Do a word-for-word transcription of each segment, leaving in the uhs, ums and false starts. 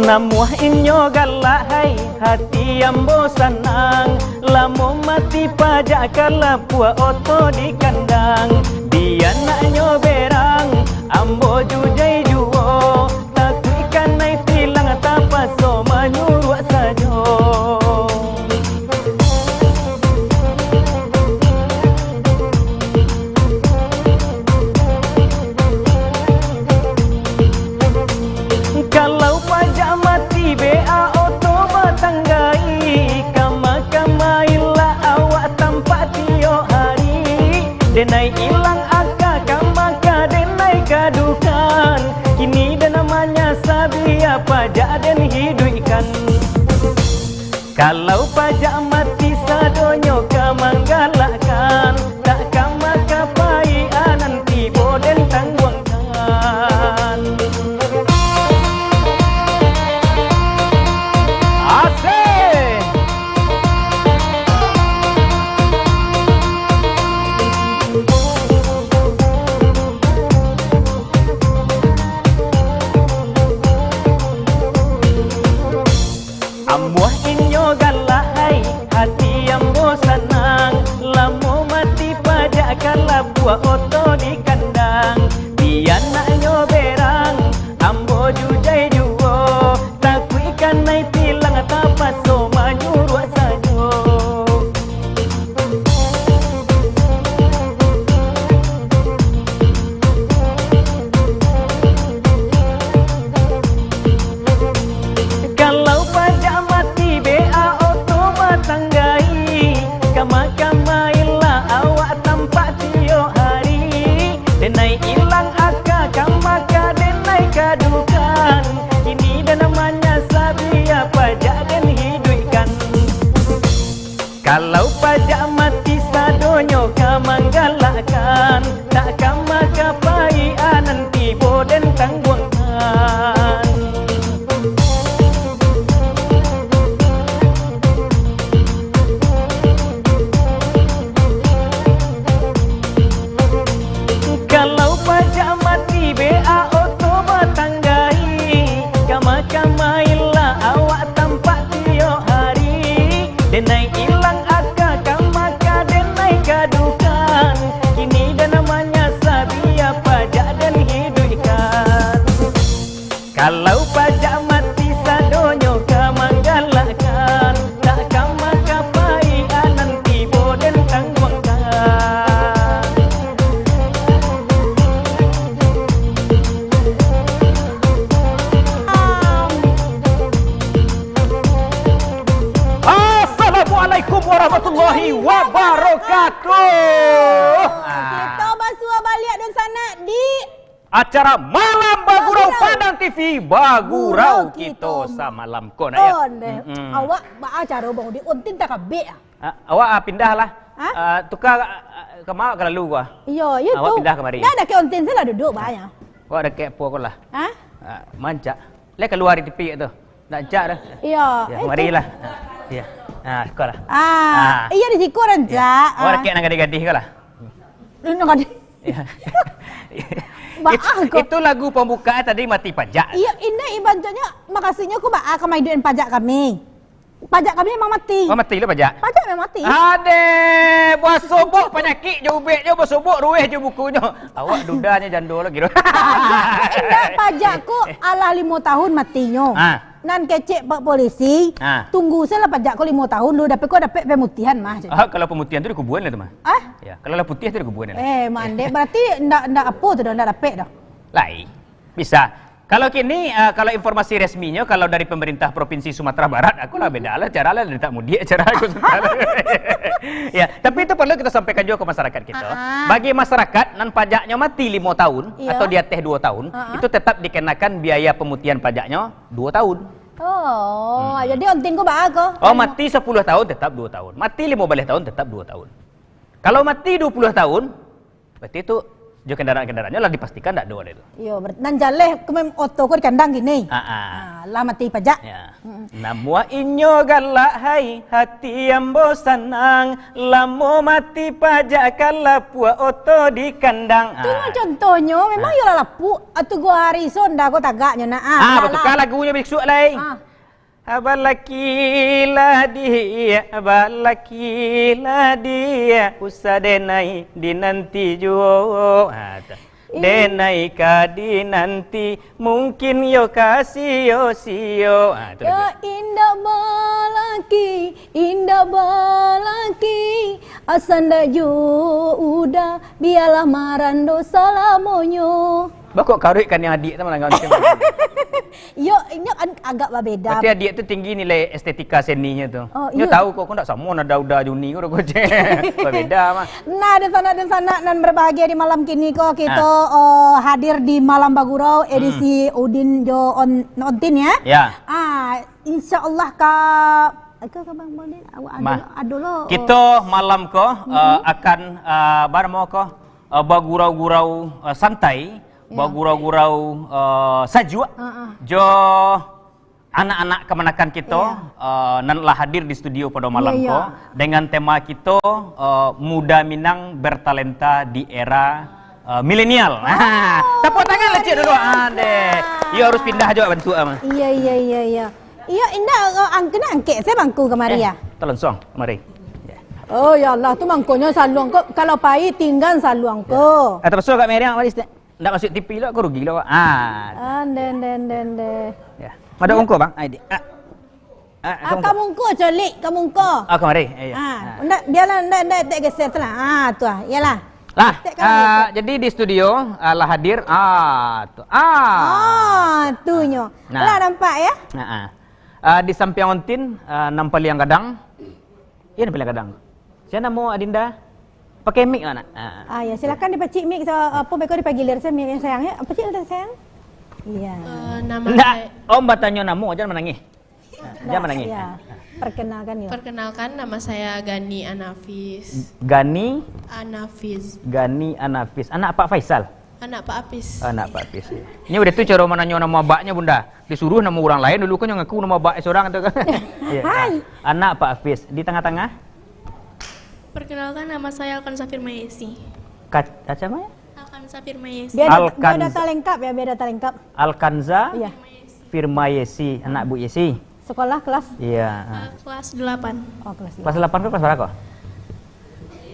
Namuah inyo galak hai, hati ambo sanang. Lamo mati pajak ka lapuak oto di kandang. Di anaknyo berang, ambo jujai juo. Takuik kanai tilang tapaso manyuruak sajo. Kalau pajak mati bea oto batanggai, kama-kama ilah awak tampak tiok hari. Denai ilang aka kama ka denai kadukan, kini den manyasa bia pajak den hiduikkan. Kalau pajak mati sadonyo ka manggalakkan, tak ka makapai anan tibo den tangguangkan. Asik. Ambuah inyo galak ai, hati ambo sanang. Lamo mati pajak ka labuah oto di kandang. Di anaknyo berang, ambo jujai juo. Takuik kanai tilang tapaso manyuruak sajo. Kalau pajak mati bea oto batanggai, kama-kama ilah awak tampak tiok hari. Denai ilang aka kama ka denai kadukan, kini den manyasa bia pajak den hiduikkan. Kalau pajak mati sadonyo ka manggalakkan, tak ka makapai anan tibo den tangguangkan. Kalau pajak mati bea oto batanggai, kama-kama ilah awak tampak tiok hari. Denai ilang aka kama ka denai kadukan, kini den manyasa bia pajak den hiduikkan. Kalau pajak mati sadonyo ka manggalakkan, tak ka makapai anan tibo den tangguangkan. Assalamualaikum warahmatullahi wabarakatuh. Kito basua baliak dunsanak di acara Malam Bagurau. Bagurau. Padang T V, bagurau kito samalam. Ko nak, ya? Ko deh. Mm-mm. Awak baa caro Bang Udi, ontin takabek ah. Ah, awak, ah, pindah lah. Hah? Ah, tuka, ah, ah, ka ma awak ka lalu ko ah. Iyo, iyo tu. Awak pindah kamari. Dah dakek ontin se lah duduak, baa nyo. Awak dakek apo ko lah. Hah? Ah, mancak. Lai kalua dari T V tu. Nak cak dah. Iyo. Ya, itu. Kamari lah. Ya. Ah, siko lah. Ah, iyo di siko rancak. Ya. Awak dakek nan gadih-gadih ko lah. Nan gadih. Ya. Baa ko. Itu, itu lagu pambukaan tadi mati pajak. Iyo, indak, ibancaknyo, makasuiknyo ko baa ka maiduikan pajak kami. Pajak kami memang mati. Oh, mati lah pajak? Pajak memang mati. Adeh, basobok panyakik jo ubeknyo, basobok rueh jo bukunyo. Awak dudanyo jando lagi tu. Indak, pajak ko alah limo tahun matinyo. Ah. Nan kecek pak polisi, ah, tunggu se lah pajak ko limo tahun dulu, tapi ko dapek pemutihan mah. Ah, kalau pemutihan tu dikuburan lah tu mah. Ah? Ya, kalau lah putiah tu dikuburan lah. Eh, mandek. Berarti ndak, ndak apo tu doh, ndak dapek doh. Lai. Bisa. Kalau kini, eh, kalau informasi resminyo, kalau dari pemerintah Provinsi Sumatera Barat, aku lah beda lah, cara lah tak mudik, cara aku suka lah. Ya, tapi itu perlu kita sampaikan juga ke masyarakat kita. Ah, ah. Bagi masyarakat nan pajaknyo mati limo tahun, iya, atau di ateh duo tahun, ah, ah, itu tetap dikenakan biaya pemutihan pajaknyo duo tahun. Oh, hmm, jadi ontin ko baa ko? Oh, mati sapuluah tahun tetap duo tahun. Mati limo baleh tahun tetap duo tahun. Kalau mati duo puluah tahun, berarti tu Jo kendaraan-kendaraannyo lah dipastikan ndak ado deh tu. Iyo, ber-, nan jaleh kemem oto ko di kandang kini. Ah, ah. Ah, lah mati pajak. Ya. Mm-mm. Namuah inyo galak hai, hati ambo sanang, lamo mati pajak ka lapuak oto di kandang. Tu ah, contohnyo, memang ah, iyo lah lapuak. Ah, tu gua hari sonda ko tagaknyo nak. Ah, ah, lah, batukar lah lagunyo bisuak lai. Ah. Abalakilah dia, abalakilah dia, usah denai dinanti juo. Ah, tu. Ih. Denai ka dinanti, mungkin yo ka sio-sio. Ah, tu. Yo, lagu indak balaki, indak balaki, asa ndak juo udah, bialah marando salamonyo. Bah, kok karuik kan yang adik tu malah ngau macam tu? Yo, inyo an-, agak babeda. Berarti adik tu tinggi nilai estetika seninyo tu. Oh, nyo iyo. Tahu kok, kok ndak samo nada Uda Juni ko, kok. Babeda mah. Nah, dunsanak-dunsanak nan berbahagia di malam kini ko, kito, ah, oh, hadir di Malam Bagurau edisi hmm, Udin jo On-, Ontin ya. Ya. Ah, insyaallah ka, ka, ka Bang Udin, awak ado mah, lo, ado lo, oh. Kito malam ko, hmm, eh, akan, eh, baramo ko, eh, bagurau-gurau, eh, santai, ya, bagurau-gurau, eh, sajuak, heeh, jo anak-anak kamanakan kito, iya, eh, nan lah hadir di studio pado malam, iya, ko, iya, dengan tema kito, eh, Muda Minang Bertalenta di Era, eh, Milenial. Oh, tepuk tangan lah, Cik, dulu. Ande. Iyo harus pindah jo bantuak, ah, mah. Iya, iya, iya, iya. Iyo, indak, ang-, kena angkek sajo bangku kamari, eh, ya? Talonsong, mari. Ya. Oh, ya Allah, tu mangkonyo saluang ko, kalau pai tinggan saluang ko. Ya. Atau pasal agak merah, mari, Ustaz. Ndak masuk T V lo, aku rugi lo. Ah. Ah, den, den, den, den. Ya. Pada ungko, Bang. Ai, di. Ah. Ah, ah, ka mungko, Colik, ka mungko. Ah, kamari. Eh, ya. Ah, ah, ndak, biarlah, ndak, ndak, tak geser tu lah. Ah, tu lah. Iyalah. Lah, tak, ka mungko. Ah, jadi di studio, ah, lah hadir. Ah, tu. Ah. Ah, tu nyo. Nah. Lah nampak ya? Nah, ah. Ah, di sampiang Ontin, ah, nan paliang gadang. Iyo, nan paliang gadang. Sia namo Adinda? Pakai mic lah, Nak. Ah. Ah, ya, silakan dipacik mic, sa-, apo, beko dipagilir sajo mic yang sayang, ya. Pacik lah, sayang. Iya. Eh, nama Ndak, saya Om batanyo namo, jangan manangih. Jangan manangih. Ya. Perkenalkan, ya. Perkenalkan, nama saya Gani Anafis. Gani? Anafis. Gani Anafis. Anak Pak Faisal? Anak Pak Apis. Anak Pak Apis, ya. Ini udah tu cara mananyo namo abaknyo, Bunda. Disuruh namo urang lain dulu, kan nyo ngaku namo abak surang tu kan. Iya. Hai. Anak Pak Apis. Di tangah-tangah? Perkenalkan, nama saya Alkan Safir Mayesi. Kat-, macam mana? Alkan Safir Mayesi. Biar dat-, biar Alkanza-, data lengkap ya, biar data lengkap. Alkanza Iya. Firmayesi, anak Bu Yesi. Sekolah kelas? Iya. Eh, kelas delapan. Oh, kelas Kelas delapan. Delapan ke kelas berapa kok?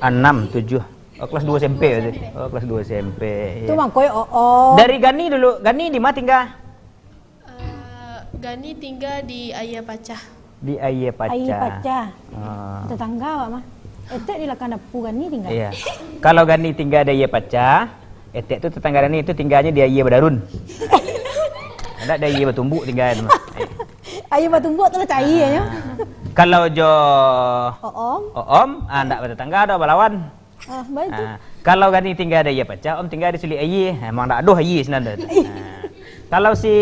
Enam, tujuh. Oh, kelas dua S M P berarti. Oh, kelas dua S M P. Itu iya. Mangkoi, oh, oh. Dari Gani dulu. Gani di mana tinggal? Eh, Gani tinggal di Aia Pacah. Di Aia Pacah. Aia Pacah. Ah. Tetangga awak mah. Etek di Lakan Dapu Gani tinggal. Iya. Kalau Gani tinggal di Aia Pacah, Etek tu tetangga Gani tu tinggalnyo di Aia Badarun. Ada di Aia Batumbuak tinggal tu mah. Eh. Aia Batumbuak tu lah cari Ah. nyo. Kalau jo Oom. Oom, ah, ndak bertetangga dah, balawan. Ah, baik tu. Ah, kalau Gani tinggal di Aia Pacah, Om tinggal di Sulik Aia. Emang ndak adoh aia sinan tu. Ah. Kalau si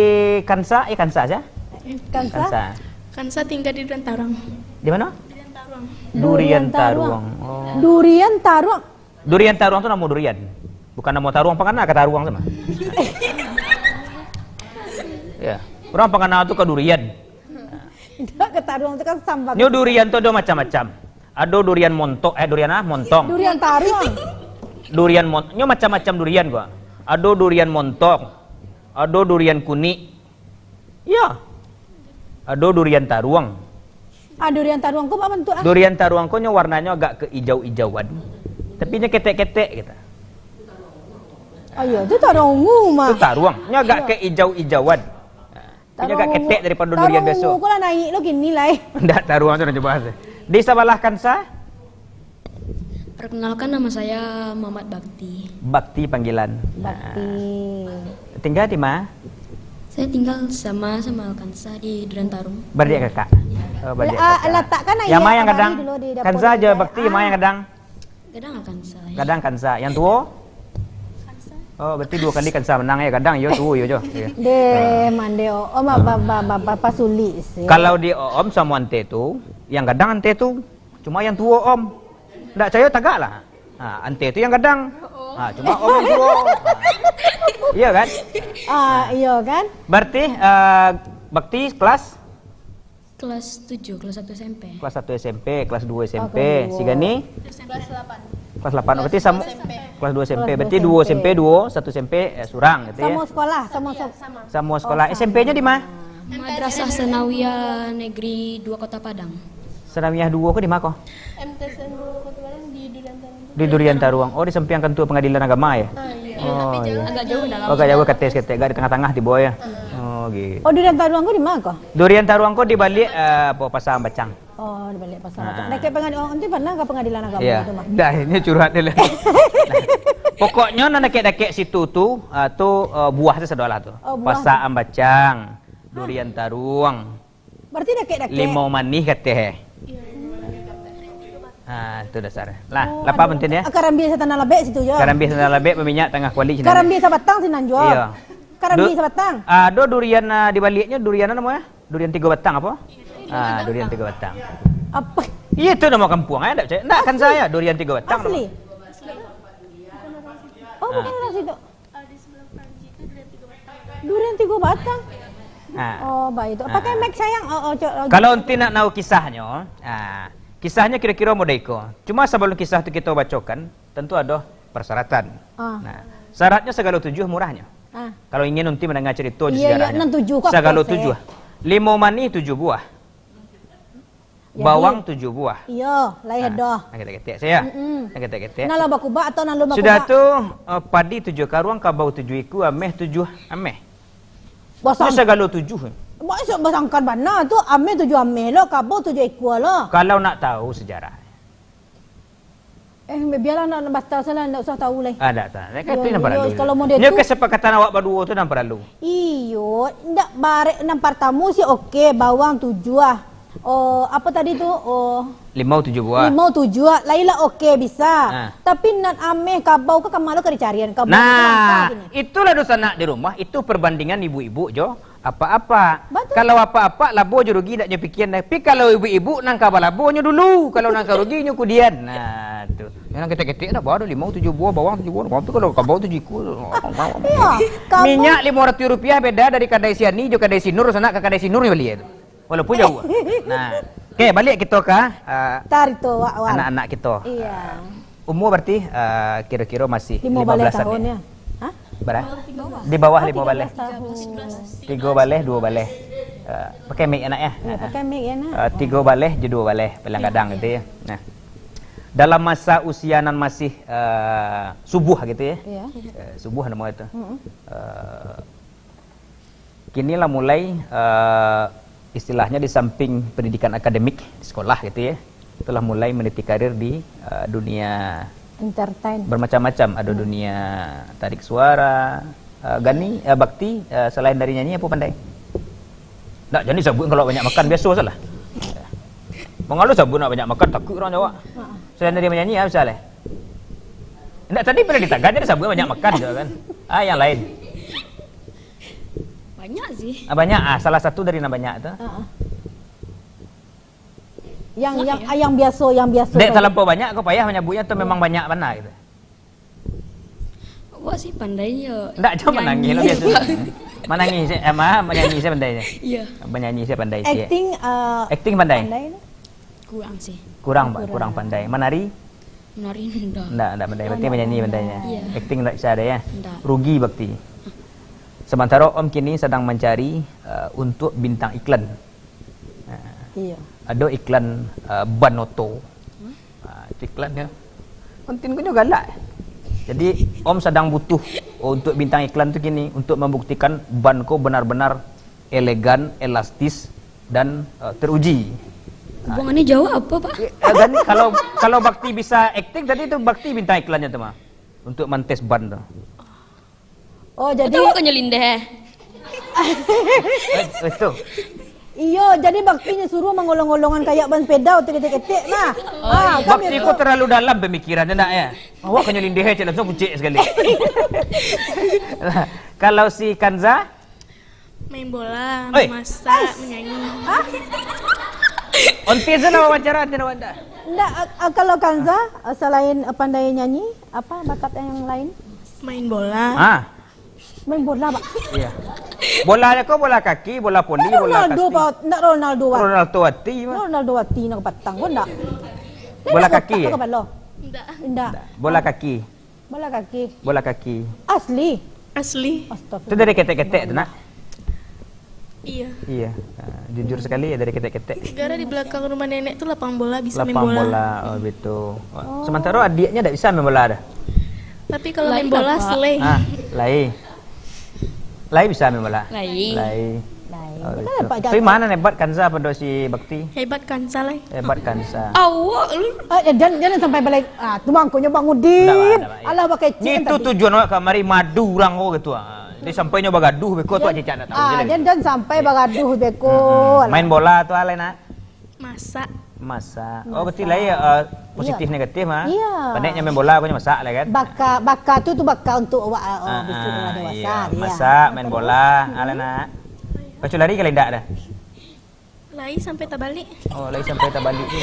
Kansa, eh, Kansa sia? Kansa? Kansa. Kansa tinggal di Duren Taruang. Di mana? Duren Taruang. Duren Taruang. Oh. Duren Taruang. Durian taruang tu namo durian. Bukan namo taruang, pangana ka taruang tu mah. Ya. Urang pangana tu ka durian. Indak, ka taruang tu kan sambal. Nyo durian tu ado macam-macam. Ado durian montok, eh, durian ah, montong. Durian taruang. Durian mon-, nyo macam-macam durian ko. Ado durian montong. Ado durian kunik. Iyo. Ado durian taruang. Ah, durian taruang ko bak bantuak ah? Durian taruang ko nyo warnanyo agak keijau-ijauan. Tapi nyo ketek-ketek gitu. Ah, iyo, tu taruang ungu mah. Tu taruang. Nyo agak Iyo. keijau-ijauan. Tapi nyo agak Taruang ungu. ketek daripado Taruang durian biaso. ungu ko lah naik lo kini lai. Ndak, taruang tu nyo bahas. Di sabalah Kansa? Perkenalkan, nama saya Muhammad Bakti. Bakti panggilan. Bakti. Nah. Tinggal di ma? Saya tinggal sama, sama Alkansa di Duren Taruang. Baradik kakak? Oh, baradik La-, ah, kakak. Latakkan Yang aia ma yang abang gadang? dulu di dapur Kansa aja, dulu. Bakti, ma Ah. yang gadang? Gadang Alkansa, ya. Gadang Kansa. Yang tuo? Kansa. Oh, berarti dua kali Kansa menang ya. Gadang, yo, tuo, yo, jo. Iya. Deh, mande, oh, oh, ba-, ba-, ba-, ba-, ba-, sulik sih. Kalau di Om sama Ante tu, yang gadang Ante tu. Cuma yang tuo, Om. Ndak cayo tagak lah. Ha, Ante tu yang gadang. Ha, cuma Om nan suruh. Iyo kan? Ah, iyo kan? Berarti, eh, Bakti kelas? Kelas tujuh, kelas satu S M P. Kelas satu S M P, kelas dua S M P. Oh, kelas dua. Si Gani? Kelas delapan. Kelas delapan, berarti samo, kelas dua S M P. Kelas dua S M P. Berarti dua S M P, duo, satu S M P, eh, surang gitu ya. Samo sekolah, samo se-, Samo sekolah. Oh, sama. S M P-nyo di ma? Madrasah Sanawiyah Negeri dua Kota Padang. Sanawiyah dua ko di ma ko? M T S N dua Kota Padang di Durian Taruang. Di Durian Taruang. Oh, di sampiang kantua pangadilan agama ya? Ah, iya. Oh, iya. Agak jauh dah. Oh, agak jauh, kates ketek, agak di tangah-tangah tibo ya. Oh, gitu. Oh, Durian Taruang ko di ma ko? Durian Taruang ko di baliak, eh, apa, Pasar Ambacang. Oh, di baliak Pasar Ambacang. Ah. Dakek pangadi-, oh, nanti pernah ke pangadilan agama tu, Mak? Dah, ini curhat dulu. Pokoknyo nan dakek-dakek situ tu, ah, tu, eh, buah tu sadolah tu. Oh, buah tu. Pasar Ambacang, Durian Taruang. Berarti dakek-dakek. Limau manih kateh. Ha, tu dasar. Lah, oh, lapa aduh, penting ya. Ah, Karambia Satana Labek situ jo. Karambia Satana Labek, baminyak tangah kuali sinan. Karambia Sabatang sinan jo. Iyo. Karambia Sabatang. Ah, ado durian, ah, di baliaknyo, durian apa namanya? Durian tigo batang apa? Ah, durian tigo batang. Apa? Iyo, itu nama kampuang, eh, ndak percaya? Ndak, kan asli. Saya, durian tigo batang. Asli. Oh, bukan orang situ. Durian tigo batang. Ah. Oh, baik tu. Pakai mic sayang. Oh, oh, cok, oh. Kalau enti nak tahu kisahnyo, ah, kisahnyo kiro-kiro model iko. Cuma sabalum kisah tu kito bacokan, tentu ado persyaratan. Ah. Nah, syaratnyo sagalo tujuah murahnyo. Ah. Kalau ingin enti mandanga carito jo sejarahnyo. Iyo, iyo, nan tujuah ko apo, sagalo tujuah. Limau manih tujuah buah. Jadi, bawang tujuah buah. Iyo, lai ado. Nah, ketek-ketek sajo. Mm-mm. Nah, ketek-ketek. Nan lah bakubak atau nan alun bakubak? Sudah tu, eh, padi tujuah karuang, kabau tujuah ikua, ameh tujuah ameh. Basang-, nyo sagalo tujuah. Basangkan bana tu, ameh tujuah ameh lo, kabau tujuah ikua lo. Kalau nak tahu sejarah. Eh, bialah nak, nak batal salah, ndak usah tahu lai. Ah, ndak tahu. Nyo kan itu nan paralu. Iyo, kalau model tu. Nyo kesepakatan awak baduo tu nan paralu. Iyo, ndak barek nan partamo sih oke, bawang tujuah. Oh, apo tadi tu? Oh. Limau tujuah buah. Limau tujuah, lai lah oke bisa. Ah. Tapi nan ameh kabau ko kama lo ka dicarian, kabau ko langka gini. Nah, itulah dunsanak di rumah, itu perbandingan ibu-ibu jo apak-apak. Batua. Kalau apak-apak labo jo rugi ndak nyo pikian. Tapi kalau ibu-ibu nan ka balabo nyo dulu, kalau nan ka rugi nyo kudian. Nah, tu. Nan ketek-ketek ndak baa doh, limau tujuah buah, bawang tujuah buah. Tapi kalau kabau tujuah ikua. Iyo, kabau. Minyak limo ratuih rupiah beda dari kadai si Ani jo kadai si Nur, sanak ka kadai si Nur nyo bali tu. Walaupun jauah. Nah, oke, baliak kito ka, ah, carito wak wan. Anak-anak kito. Iyo. Ah, umur berarti, ah, kiro-kiro masih limo baleh limo belas-an tahun ya? Hah? Bara? Di bawah limo baleh. Oh, tigo baleh tahun. Tigo baleh, duo baleh. Ah, pakai mic ya, Nak, ya? Iyo, pakai mic ya, Nak. Ah, tigo baleh jo duo baleh, paling gadang gitu ya. Nah. Dalam masa usia nan masih, ah, subuh gitu ya. Iyo. Eh, subuh namo itu. Mm-mm. Eh, Kini lah mulai, eh, istilahnyo di samping pendidikan akademik di sekolah gitu ya, itu lah mulai meniti karir di, eh, dunia entertain. Bermacam-macam. Ado dunia tarik suara, eh, Gani, eh, Bakti, eh, selain dari nyanyi, apo pandai? Ndak, jan disabuik kalau banyak makan, biaso salah. Mangalu sabuik nak banyak makan, takuik urang jawab. Selain dari manyanyi, apo bisa lai? Ndak, tadi pernah ditagah, jan disabuik banyak makan, gitu kan. Ah, yang lain. Banyak sih. Ah, banyak. Ah, salah satu dari nan banyak tu. Heeh. Yang, yang, yang biaso, yang biaso. Dek, talampau banyak ko payah manyabuiknyo tu memang banyak bana gitu. Awak sih pandai yo. Ndak, jangan manangih lo biaso. Manangih se, eh, ma, manyanyi se pandai se. Iyo. Manyanyi se pandai se. Acting, eh, acting pandai? Pandai tu? Kurang sih. Kurang, Pak, kurang pandai. Manari? Menari ndak. Ndak, ndak pandai. Berarti manyanyi pandai ya. Iya. Acting ndak bisa ada ya. Ndak. Rugi berarti. Sementara Om kini sedang mencari, eh, untuk bintang iklan. Nah, iya. Ada iklan, eh, ban oto. Nah, itu iklan ya. Konten ko nyo galak. Jadi, Om sedang butuh untuk bintang iklan tu kini untuk membuktikan ban ko benar-benar elegan, elastis, dan, eh, teruji. Hubungannya jauh apa, Pak? Eh, kan kalau, kalau Bakti bisa acting tadi tu, Bakti bintang iklannya tu mah. Untuk mantes ban tu. Oh, jadi awak kan nyelindeh. Eh, itu. Iyo, jadi Bakti nyo suruh mangolong-ngolongan kayak ban sepeda, otak ketek-ketek lah. Oh, ah, iya. Bakti ko terlalu dalam pemikirannya, nak ya? Awak kan nyelindeh aja, langsung kucek sekali. Lah, kalau si Kanza? Main bola, memasak, menyanyi. Hah? Onti tu nak wawancara, onti nak wawancara. Ndak, a, a, kalau Kanza, a, selain, a, pandai nyanyi, apa bakat yang lain? Main bola. Ah. Main bola, Pak. Iya. Bola ko bola kaki, bola voli, bola Ronaldo, kasting. Pak. Ndak Ronaldo, Pak. Ronaldo ati, mah. Ronaldo ati nak patang ko ndak? Bola kaki, ya? Kepala. Ndak. Ndak. Ndak. Bola kaki. Bola kaki. Bola kaki. Asli? Asli. Astagfirullah. Itu dari ketek-ketek tu, nak? Iya. Iya. Ah, jujur sekali ya, dari ketek-ketek. Gara di belakang rumah nenek tu lapang bola, bisa main bola. Lapang bola, oh, betul. Oh. Sementara adiknya ndak bisa main bola dah. Tapi kalau main bola, Lai, Pak. Selai. Ah, Lai. Lai bisa main bola? Lai. Lai. Lai. Oh, betul. Tapi mana hebat Kanza pado si Bakti? Hebat Kanza, Lai. Hebat Kanza. Awak lu. Ah, eh, jan, jan sampai balik. Ah, tu mangkonyo Bang Udin. Ndak, ndak, ndak, ya. Alah, bakecek. Itu tadi tujuan awak kamari madu urang ko gitu, ah. Jadi sampai nyo bagaduh beko tu, cicak ndak tahu. Ah, jan, jan sampai bagaduh beko. Mm-mm. Main bola tu alai nak. Masak. Masak. Oh, berarti lah ya, eh, positif negatif, ah. Iya. Pandai nyo main bola, bukan masak lah kan? Baka, baka tu, tu baka untuk awak, eh, ah, besok ah, lah dewasa, iya. Masak, main bola, alai nak. Pacu lari kalau ndak dah? Lai sampai tabalik. Oh, lai sampai tabalik tu.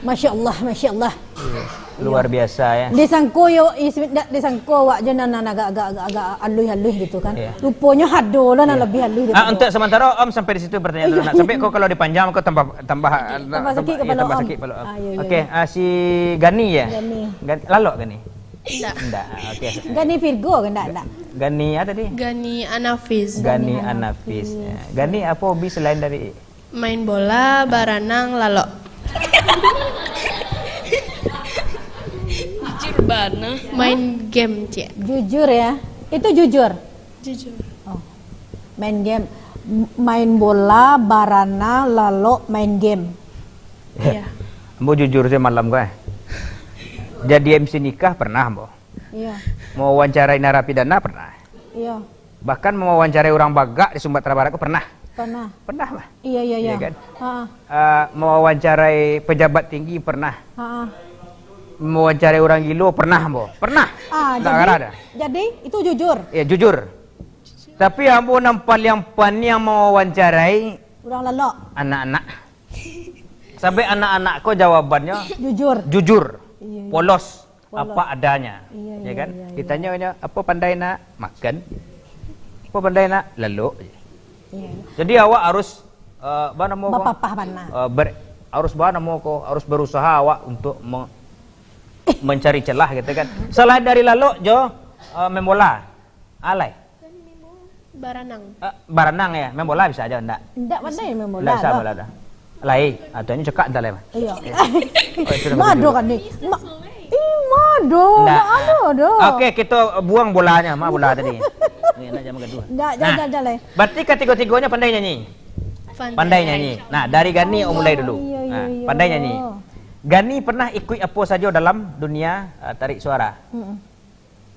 Masya Allah, Masya Allah. Iya. Luar biasa, ya. Disangko yo, is-, ndak disangko awak jo nan, nan agak, agak, agak, agak aluih-aluih gitu kan. Iya. Ruponyo ado lah nan lebih aluih daripada. Ah, untuk sementara Om sampai di situ pertanyaan tu. Iya. Nak sampai kau kalau dipanjang kau tambah, tambah, tambah sakit kepala Om. Ah, iya, iya. Okey, ah, si Gani ya? Gani. Gan-, lalok Gani? Ndak. Ndak, ah, okey. Gani Virgo ke ndak, ndak? Gani apa tadi? Gani Anafis. Gani Anafis. Ya. Gani apa hobi selain dari Main bola, baranang, lalok. Jujur bana. Main game, Cik. Jujur ya. Itu jujur. Jujur. Oh. Main game. M-, main bola, baranang, lalok, main game. Iya. Ambo jujur sajo malam ko, eh. Jadi M C nikah pernah, ambo. Iya. Mau wawancarai narapidana pernah. Iya. Bahkan mewawancarai urang bagak di Sumatera Barat ko pernah. Pernah. Pernah mah. Iya, iya, iya. Iya kan? Ha. Eh, mewawancarai pejabat tinggi pernah. Ha. Mewawancarai urang gilo pernah, ambo. Pernah. Ah, ndak jadi, ada. Jadi, itu jujur? Ya, jujur. Tapi ambo nan paliang paniang mewawancarai urang lalok. Anak-anak. Sampai anak-anak ko jawabannyo jujur. Jujur. Iya, iya. Polos. Polos. Apa adanya. Iya, ya iya, kan? Iya, iya. Ditanyo nyo, "Apa pandai nak?" Makan. "Apa pandai nak?" Lalok. Iya. Jadi awak harus, eh, apa namo ko? Bapapah bana. Eh, ber-, harus apa namo ko, harus berusaha awak untuk me-, mencari celah gitu kan. Selain dari lalok jo, eh, main bola. Alai. Baranang. Eh, baranang ya, main bola bisa aja ndak? Ndak pandai main bola. Ndak bisa bola dah. Lai, atau ini cekak ndak lai, mah? Iya. Oh, itu nama mado judul. Kan ni? Ma-, ih, mado, ndak ada dah. Oke, kita buang bolanya, mah bola tadi. Ni nak jangan gaduh. Ndak, nah, jangan, jangan, jangan, lai. Berarti ketiga-tiganya pandai nyanyi? Pandai. Pandai nyanyi. Nah, dari Gani, oh, mulai dulu. Iya, iya, nah, iya, pandai nyanyi. Gani pernah ikut apa saja dalam dunia, eh, tarik suara? Mm-mm.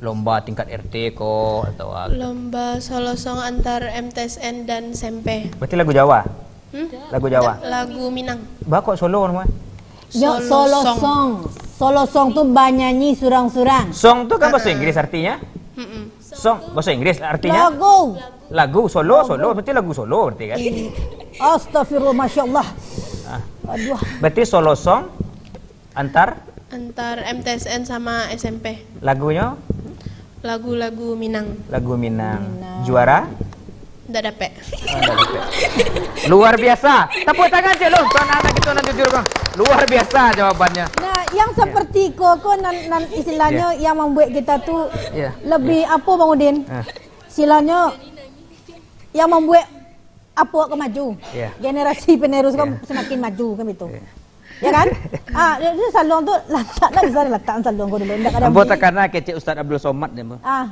Lomba tingkat R T ko, atau apa? Lomba solo song antar M T S N dan S M P. Berarti lagu Jawa? Hmm? Lagu Jawa? Lagu Minang. Ba kok solo nama? Yo, solo song. Solo song tu banyanyi surang-surang. Song tu kan bahasa Inggris artinya? Mm-mm. Song, bahasa Inggris artinya? Lagu. Lagu, solo, lagu. Solo, berarti lagu solo berarti kan? Iya. Astagfirullah, Masya Allah. Ah. Aduh. Berarti solo song, antar? Antar M T S N sama S M P. Lagunyo? Lagu-lagu Minang. Lagu Minang. Minang. Juara? Ndak dapek. Oh, ndak dapek. Luar biasa. Tepuk tangan cek lu. Tuan anak kita nan jujur, Bang. Luar biasa jawabannya. Nah, yang seperti ko, ko nan, nan istilahnyo yang membuat kita tu lebih apa, Bang Udin? Ah. Istilahnyo yang membuat apa ka maju. Iya. Generasi penerus kan semakin maju kan gitu. Iya. Ya kan? Ah, itu saluang tu latak, ndak bisa dilatak saluang ko dulu. Ndak ada. Ambo takana kecek Ustaz Abdul Somad ni, ambo. Ah.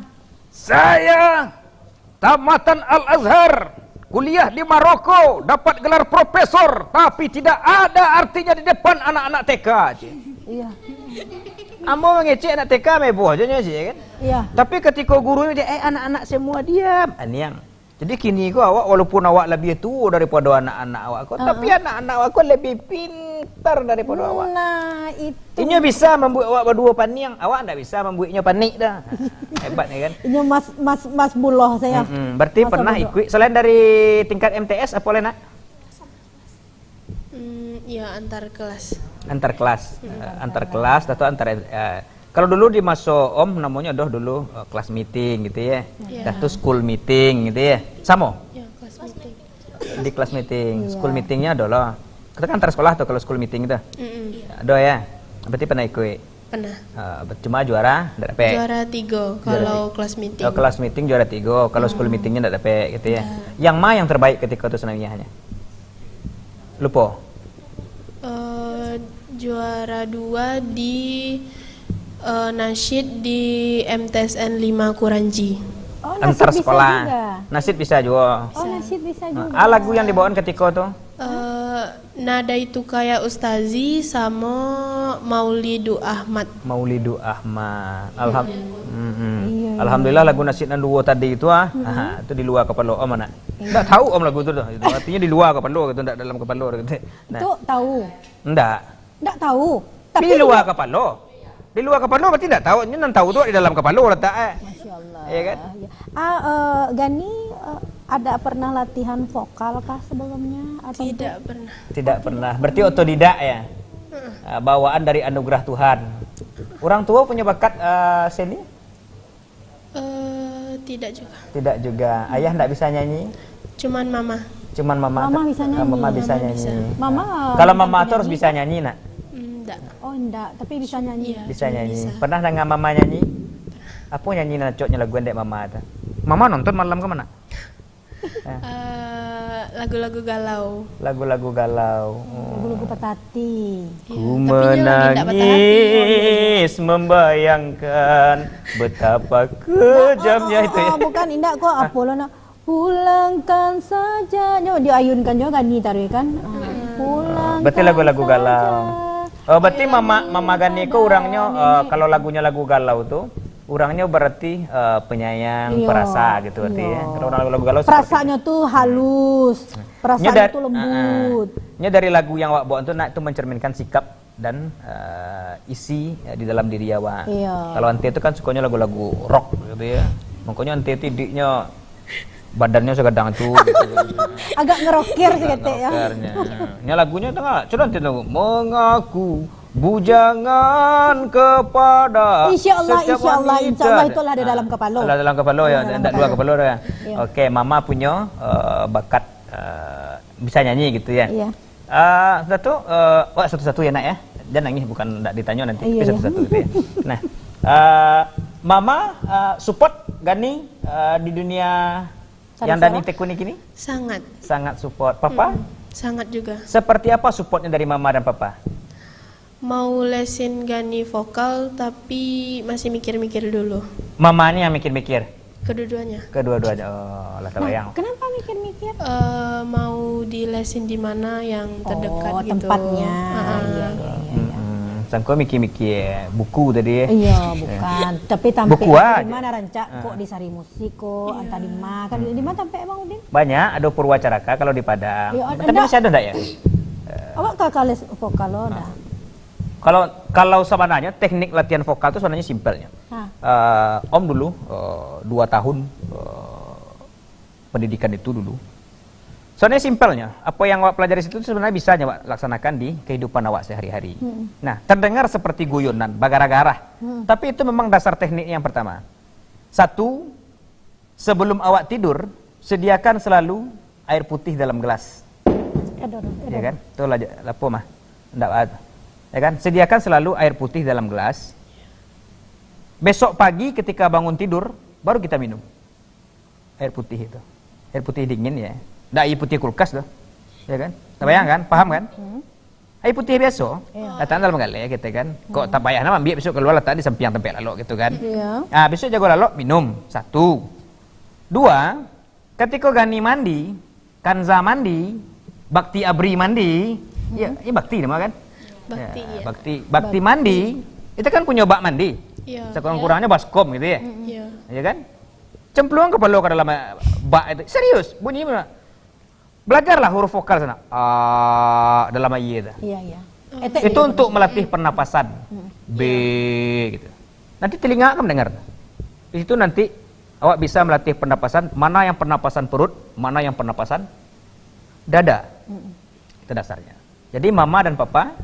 Saya tamatan Al-Azhar, kuliah di Maroko, dapat gelar profesor, tapi tidak ada artinya di depan anak-anak T K, cek. Iya. Ambo mangecek anak T K meboh aja nyo, cek, kan? Iya. Tapi ketika guru ni, "Eh, anak-anak semua diam." Aniang. Jadi kini ko awak, walaupun awak labiah tuo daripado anak-anak awak ko, tapi anak-anak awak ko labiah pintar daripado awak. Nah, itu. Inyo bisa mambuek awak baduo paniang, awak ndak bisa mambuek inyo panik dah. Hebat ya kan? Inyo mas, mas, mas buloh sayo. Mm-mm. Berarti pernah ikuik, selain dari tingkat M T S, apo lai nak? Ya, antar kelas. Antar kelas. Hmm. Eh, antar kelas atau antar, eh, kalau dulu di maso Om namonyo doh dulu, eh, kelas meeting gitu ya. Ya. Dah tu school meeting gitu ya. Samo? Ya, kelas meeting. Di kelas meeting, school meetingnyo ado lah. Kita kan antar sekolah tuh kalau school meeting itu. Mm-mm. Ado ya. Berarti pernah ikut. Pernah. Ah, cuma juara ndak dapek. Juara tiga kalau kelas meeting. Oh, kelas meeting juara tiga, kalau school meetingnyo ndak dapek gitu ya. Ndak. Yang ma yang terbaik ketika tu Sanawiyahnya? Lupo. Eh, juara dua di, eh, nasyid di M T S N lima Kuranji. Oh, nasyid bisa juga. Antar sekolah. Nasyid bisa juga. Oh, nasyid bisa juga. Ah, lagu yang dibawaan ketika tu? Eh, Nadaitu Kaya Ustazi samo Maulidu Ahmad. Maulidu Ahmad. Alham-, mm-mm. Iya, iya. Alhamdulillah, lagu nasyid nan duo tadi itu, ah. Mm-mm. Aha, itu di luar kepala Om, anak. Iya. Ndak tahu Om lagu tu dah. Itu artinya di luar kepala gitu, ndak dalam kepala gitu. Nah. Tu tahu? Ndak. Ndak tahu. Tapi di luar kepala. Di luar kepala berarti ndak tahu. Ini nan tahu tu di dalam kepala letak, eh. Masya Allah. Iya kan? Ya. Ah, eh, Gani, eh, ada pernah latihan vokal kah sebelumnya atau tidak? Tidak pernah. Tidak pernah. Berarti otodidak ya? Mm-mm. Ah, bawaan dari anugerah Tuhan. Orang tua punya bakat, eh, seni? Eh, tidak juga. Tidak juga. Ayah ndak bisa nyanyi? Cuman mama. Cuman mama. Mama bisa nyanyi. Mama bisa nyanyi. Mama bisa. Mama, kalau mama tu harus bisa nyanyi, nak? Mm, ndak. Oh, ndak. Tapi bisa nyanyi. Iya, bisa nyanyi. Bisa. Pernah dengar mama nyanyi? Apa nyanyi nan cocoknya lagu dek mama tu? Mama nonton malam ke mana? Eh. Eh, lagu-lagu galau. Lagu-lagu galau. Hmm, lagu-lagu patah hati. Iya, tapi nyo lagi ndak patah hati. Ku menangis membayangkan betapa kejamnya itu ya. Ah, bukan, indak ko, apo lo nak, "Pulangkan saja." Nyo diayunkan nyo Gani tadi kan. Ah, pulangkan saja. Berarti lagu-lagu galau. Oh, berti mama, mama Gani ko urangnyo, eh, kalau lagunyo lagu galau tu, urangnyo berarti, eh, penyayang, perasa gitu berarti ya. Iyo. Kalau urang lagu-lagu galau seperti itu. Perasaannyo tu halus, perasaannyo tu lembut. Nyo dari, ah, ah. Nyo dari lagu yang awak bawa tu nak tu mencerminkan sikap dan, eh, isi, eh, di dalam diri awak. Iyo. Kalau Ante tu kan sukonyo lagu-lagu rock gitu ya. Makonyo Ante tu idiknyo badannyo sagadang tu, gitu. Agak ngerokir saketek, ya. Ngerokirnyo. Nyo lagunyo tengah, cubo nanti tu, "Mengaku bujangan kepada setiap wanita." Insya Allah, insya Allah, insya Allah, itulah ada dalam kepala. Ada dalam kepala, ya, ada dalam kepala. Ndak luar kepala dah, ya. Iya. Oke, Mama punyo, eh, bakat, eh, bisa nyanyi gitu, ya. Iya. Ah, satu, eh, wah, satu-satu ya, Nak, ya. Jangan nangis, bukan ndak ditanyo nanti, tapi satu-satu gitu ya. Iya, iya. Nah, eh, Mama, eh, support Gani, eh, di dunia yang Gani tekuni kini? Sangat. Sangat support. Papa? Mm-mm. Sangat juga. Seperti apa supportnya dari Mama dan Papa? Mau lesin Gani vokal, tapi masih mikir-mikir dulu. Mama ni yang mikir-mikir? Kedua-duanya. Kedua-duanya. Oh, lah tabayang. Nah, kenapa mikir-mikir? Eh, mau dilesin di mana yang terdekat gitu. Oh, tempatnya. Ah. Iya, iya, iya, iya. Mm-mm. Sangko mikir-mikir buku tadi, ya. Iya, bukan. Tapi tampil di mana rancak, kok di Sari Musik, kok, antah di ma, kan di ma tampil, Bang Udin? Banyak, ada Purwacaraka kalau di Padang. Iya, tapi masih ada ndak, ya? Awak ka, ka les vokal lo, dah? Kalau, kalau sabananyo teknik latihan vokal tu sabananyo simpelnyo. Ha. Eh, Om dulu, eh, dua tahun, eh, pendidikan itu dulu. Sabananyo simpelnyo, apo yang awak pelajari situ tu sabananyo bisa nyo awak laksanakan di kehidupan awak sehari-hari. Hmm. Nah, terdengar seperti guyonan, bagara-gara. Hmm. Tapi itu memang dasar teknik yang pertama. Satu, sebelum awak tidur, sediakan selalu air putih dalam gelas. Aduh, aduh, aduh. Ya kan? Tu lah, lapo mah. Ndak, ya kan? Sediakan selalu air putih dalam gelas. Besok pagi ketika bangun tidur, baru kita minum air putih itu. Air putih dingin, ya. Ndak air putih kulkas tu. Ya kan? Tabayang kan? Paham kan? Hmm. Air putih biaso, iya, latak dalam galeh, kito kan. Kok tak payah nak ambiak, besok kalua latak di sampiang tampek lalok gitu kan. Iya. Ah, besok jago lalok, minum. Satu. Dua, katiko Gani mandi, Kanza mandi, Bakti Abri mandi, ya, ini Bakti nama kan? Bakti, ya, iya. Bakti, Bakti mandi, itu kan punyo bak mandi. Iya. Sekurang-kurangnyo baskom gitu ya. Iya. Ya kan? Cemplung kapalo ka dalam, eh, bak itu. Serius, bunyi mana? Belajarlah huruf vokal sana. A, dalam aia tu. Iya, iya. Oh. Itu untuk melatih pernapasan. Hmm. B, gitu. Nanti telinga akan mendengar. Di situ nanti awak bisa melatih pernapasan, mana yang pernapasan perut, mana yang pernapasan dada. Mm-mm. Itu dasarnya. Jadi mama dan papa,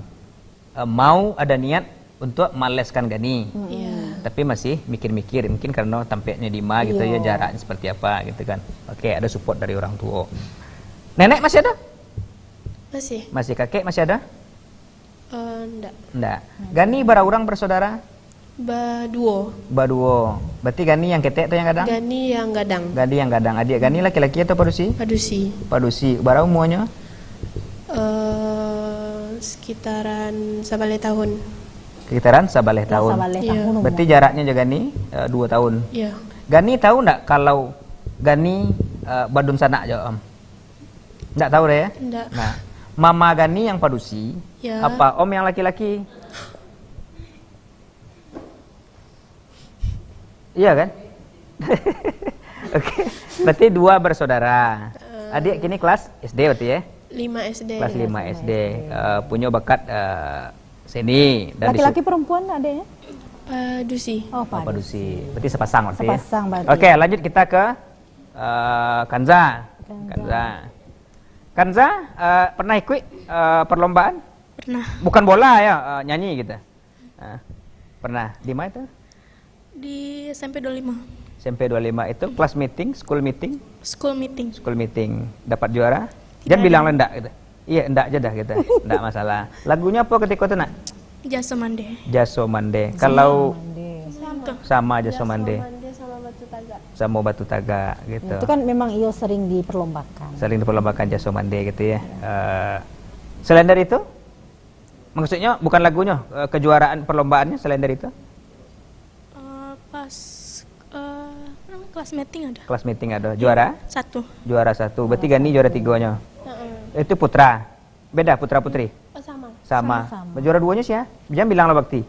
eh, mau ada niat untuk maleskan Gani. Iya. Tapi masih mikir-mikir, mungkin karena tampeknyo di ma gitu ya, Iya. jaraknya seperti apa gitu kan. Oke, ada support dari orang tua. Nenek masih ada? Masih. Masih. Kakek masih ada? Eh, ndak. Ndak. Gani bara urang bersaudara? Baduo. Baduo. Berarti Gani yang ketek atau yang gadang? Gani yang gadang. Gani yang gadang. Adik Gani laki-laki atau padusi? Padusi. Padusi. Bara umuanyo? Eh, sekitaran sabaleh tahun. Sekitaran sabaleh Ya, tahun. sabaleh Iya. tahun umur. Berarti jaraknya jo Gani, eh, dua tahun. Iya. Gani tahu ndak kalau Gani, eh, badunsanak jo om? Ndak tahu deh ya? Ndak. Nah, mama Gani yang padusi, Ya. apa om yang laki-laki? Iya kan? Oke, berarti dua bersaudara. Eh. Adik kini kelas S D berarti ya? Lima S D. Kelas Iya, lima lima S D. S D. Eh, punya bakat, eh, seni dan Laki-laki disu- perempuan adiknya? Padusi. Oh, Oh, padusi. padusi. Berarti sepasang berarti ya? Sepasang berarti. Oke, lanjut kita ke, eh, Kanza. Kanza. Kanza. Kanza, eh, pernah ikut, eh, perlombaan? Pernah. Bukan bola ya, eh, nyanyi gitu. Ah, pernah. Di mana itu? Di S M P dua lima. S M P dua lima itu class meeting, school meeting? School meeting. School meeting. Dapat juara? Tidak Jangan ada. bilang lah ndak gitu. Iya, ndak aja dah gitu. Ndak masalah. Lagunya apa ketika itu, Nak? Jaso Mande. Jaso Mande. Kalau Mande. Sama. sama Jaso Jaso Mande. Mande sama Batu Tagak. Sama Batu Tagak gitu. Itu kan memang iyo sering diperlombakan. Sering diperlombakan Jaso Mande gitu ya. Eh, selain dari itu? Maksudnya bukan lagunya, eh, kejuaraan perlombaannya selain dari itu? Eh, pas, eh, apa namanya, class meeting ada. Class meeting ada. Juara? Satu. Juara satu. Berarti Juara Gani satu. juara tigonya. Heeh. Itu putra. Beda putra putri? Oh, sama. Sama. Sama-sama. Juara duanya siapa? Jangan bilang lah Bakti.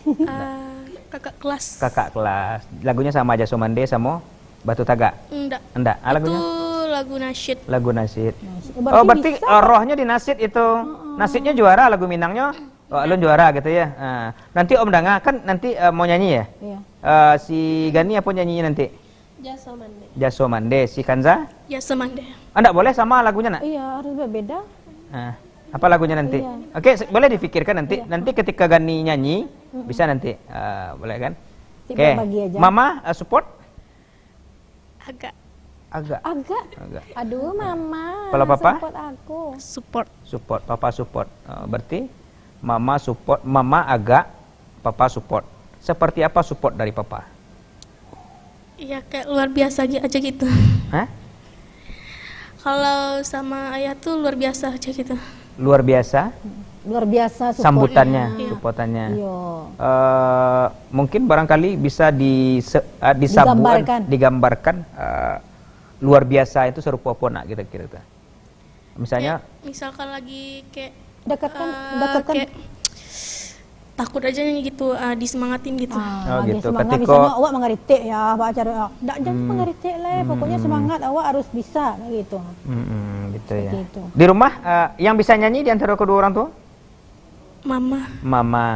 Eh, kakak kelas. Kakak kelas. Lagunya sama aja, Somande sama Batu Tagak? Enggak. Enggak. Ah, lagunya? Itu lagu nasyid. Lagu nasyid. Nasyid. Oh, Oh, berarti berarti bisa, eh, Kak? rohnya di nasyid itu. Mm-mm. Nasyidnya juara lagu Minangnya. Oh, alun juara gitu ya. Ah, nanti Om Danga kan nanti, eh, mau nyanyi ya? Iya. Eh, si Gani apa nyanyinya nanti? Jaso Mande. Jaso Mande. Si Kanza? Jaso Mande. Ah, ndak boleh sama lagunya, nak? Iya, harus berbeda. Ah, apa lagunya nanti? Iya. Oke, se-, boleh dipikirkan nanti. Iya. Nanti ketika Gani nyanyi, Mm-mm. bisa nanti. Ah, boleh kan? Nanti Oke. berbagi aja. Mama, eh, support? Agak. Agak. Agak. Agak. Aduh, Mama, Kalau Papa? support aku. Support. Support, Papa support. Ah, berarti Mama support, Mama agak, Papa support. Seperti apa support dari Papa? Iya, kayak luar biasa gi-, aja gitu. Hah? Kalau sama ayah tuh luar biasa aja gitu. Luar biasa? Luar biasa support-nya. Sambutannya, Iya. supportannya. Iya. Eh, mungkin barangkali bisa di-, se-, eh, disabuan, Digambarkan. digambarkan, eh, luar biasa itu serupa apa nak kira-kira tuh? Misalnya Kayak misalkan lagi kayak, Dekatkan, eh, dekatkan. kayak takut aja nih gitu, eh, disemangatin gitu. Ah, Oh, lagi gitu. semangat, Ketika misalnya awak mangaritik ya, awak cari, ah, ndak jangan Hmm. mangaritik lah, pokoknya Hmm. semangat, awak harus bisa, kayak gitu. Hmm, gitu Seperti ya. itu. Di rumah, eh, yang bisa nyanyi di antara kedua orang tua? Mama. Mama.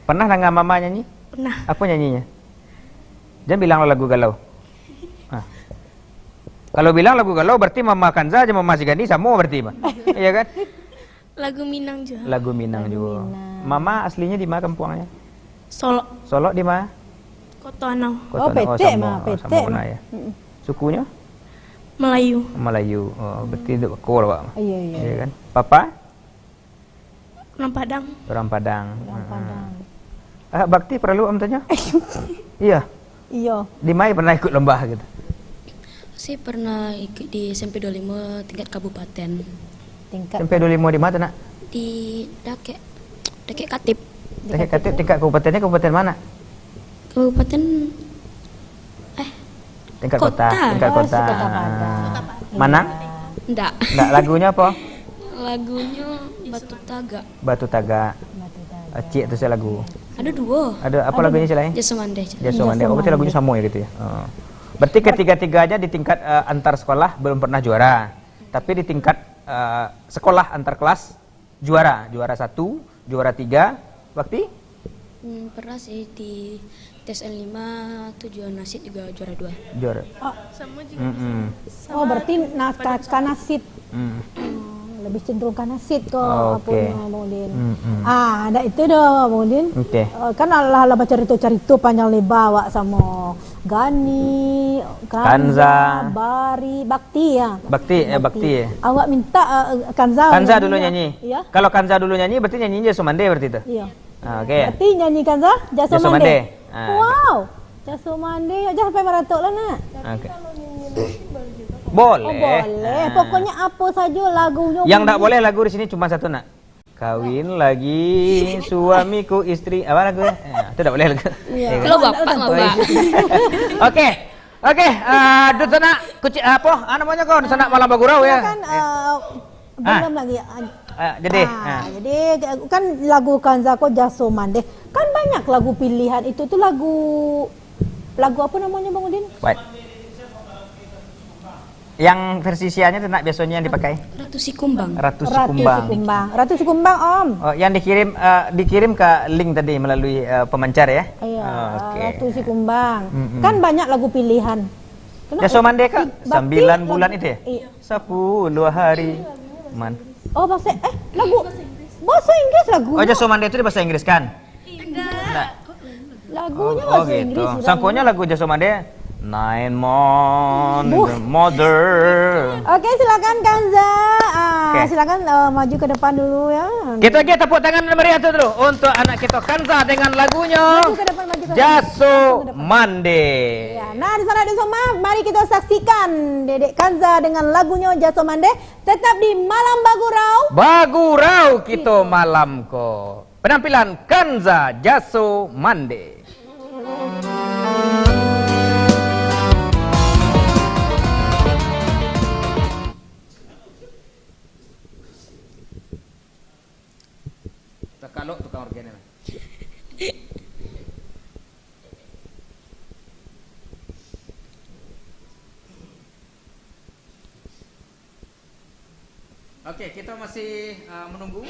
Pernah dengar Mama nyanyi? Pernah. Apa nyanyinya? Jangan bilang lagu galau. Ah. Kalau bilang lagu galau, berarti Mama Kanza aja Mama Sigani sama berarti, Pak. Iya kan? Lagu Minang juga. Lagu Minang Lagu juga. Minang. Mama aslinya di mana kampuangnya? Solok. Solok di mana? Koto Anau. Koto Oh, Anau, petek sama, mah, sama petek kena mah. ya. Mm-mm. Sukunya? Melayu. Melayu. Oh, berarti duduk Bako lah, Pak. Iya, iya. Iya kan? Papa? Orang Padang. Orang Padang. Orang Hmm. Padang. Ah, Bakti perlu Om tanya? Iya. Iya. Di mana pernah ikut lomba gitu? Saya pernah ikut di S M P dua lima tingkat kabupaten. Tingkat S M P dua lima di mana, nak? Di Dakek, Dakek Katip. Dakek Katip, tingkat kabupatennya kabupaten mana? Kabupaten, eh, Tingkat kota. kota. Tingkat Oh, kota. Kota Padang. Ah. Manang? Iya. Ndak. Ndak, lagunya apa? Lagunya Batu Tagak. Batu Tagak. Batu Tagak. Acik tu saya lagu. Ada dua. Ada apa Ada lagunya dua. selain? Jaso Mande. Jaso Jaso Mande. Oh, berarti Mande. lagunya sama ya gitu ya. Oh. Berarti ketiga-tiganya di tingkat, eh, antar sekolah belum pernah juara. Tapi di tingkat, eh, sekolah antar kelas juara, juara satu, juara tiga, Bakti? Hmm, pernah sih di T S N lima tuh juara nasyid juga juara dua. Juara. Oh. Sama juga. Mm-mm. Sama Oh, berarti na-, kakak nasyid. Mm. Oh, Lebih cenderung ka nasid ko, oke, aponyo, Bang Udin. Mm-mm. Ah, ndak itu doh, Bang Udin. Oke. Eh, kan lah, lah bacarito-carito panjang lebar awak samo Gani, Kanza, Kanza. Bari, Bakti, ya. Bakti, eh, Bakti. Bakti, ya. Awak minta, eh, Kanza, Kanza nyanyi, dulu ya. Nyanyi. Iya. Kalau Kanza dulu nyanyi, berarti nyanyinya Jaso Mande berarti itu? Iya. Ah, oke. Berarti nyanyi Kanza, Jaso Mande. Jaso Mande. Ah. Wow. Jaso Mande, yo, jan sampai maratok lah, nak. Oke. Boleh. Oh, boleh. Ah. Pokoknya apo sajo lagunyo. Yang ndak boleh lagu di sini cuma satu, nak. Kawin lagi suamiku istri, apa lagu? Eh, itu ndak boleh lagu. Iya. Iya, kan? Kalau bapak mah, oh, iya. Pak. Oke. Oke, ah, dunsanak kuci-, apa? Ah, namanya kau, dunsanak Malam Bagurau, ya? Silakan, eh, belum lagi. Ah, jadi, ah, ah. Jadi, kan lagu Kanza ko Jaso Mande. Kan banyak lagu pilihan. Itu tu lagu, lagu apa namanya, Bang Udin? Baik. Yang versi Sianya tu, nak, biasanya yang dipakai? Ratu Sikumbang. Ratu Sikumbang. Ratu Sikumbang. Ratu Sikumbang, Om. Oh, yang dikirim, eh, dikirim ke link tadi melalui, eh, pemancar, ya? Iya, oh, oke. Ratu Sikumbang. Mm-mm. Kan banyak lagu pilihan. Kenapa? Jaso Mande, Kak? Bakti, sambilan bulan lagu itu, ya? Iya. Sapuluah hari. Man. Oh, bahasa, eh, lagu bahasa Inggris lagu. Oh, Jaso Mande itu di bahasa Inggris, kan? Tidak. Lagunya bahasa Inggris, gitu. Sangkonyo lagu Jaso Mande, Nine Months, Mother. Oke, silakan Kanza. Ah, silakan, eh, maju ke depan dulu, ya. Kita lagi tepuk tangan yang meriah tu dulu untuk anak kita Kanza dengan lagunyo Jaso Mande. Ya, nah, di sana, di sana, mari kita saksikan Dedek Kanza dengan lagunyo Jaso Mande, tetap di Malam Bagurau. Bagurau kito malam ko. Penampilan Kanza Jaso Mande. Takalok tukang orgen lah. Oke, kita masih, uh, menunggu.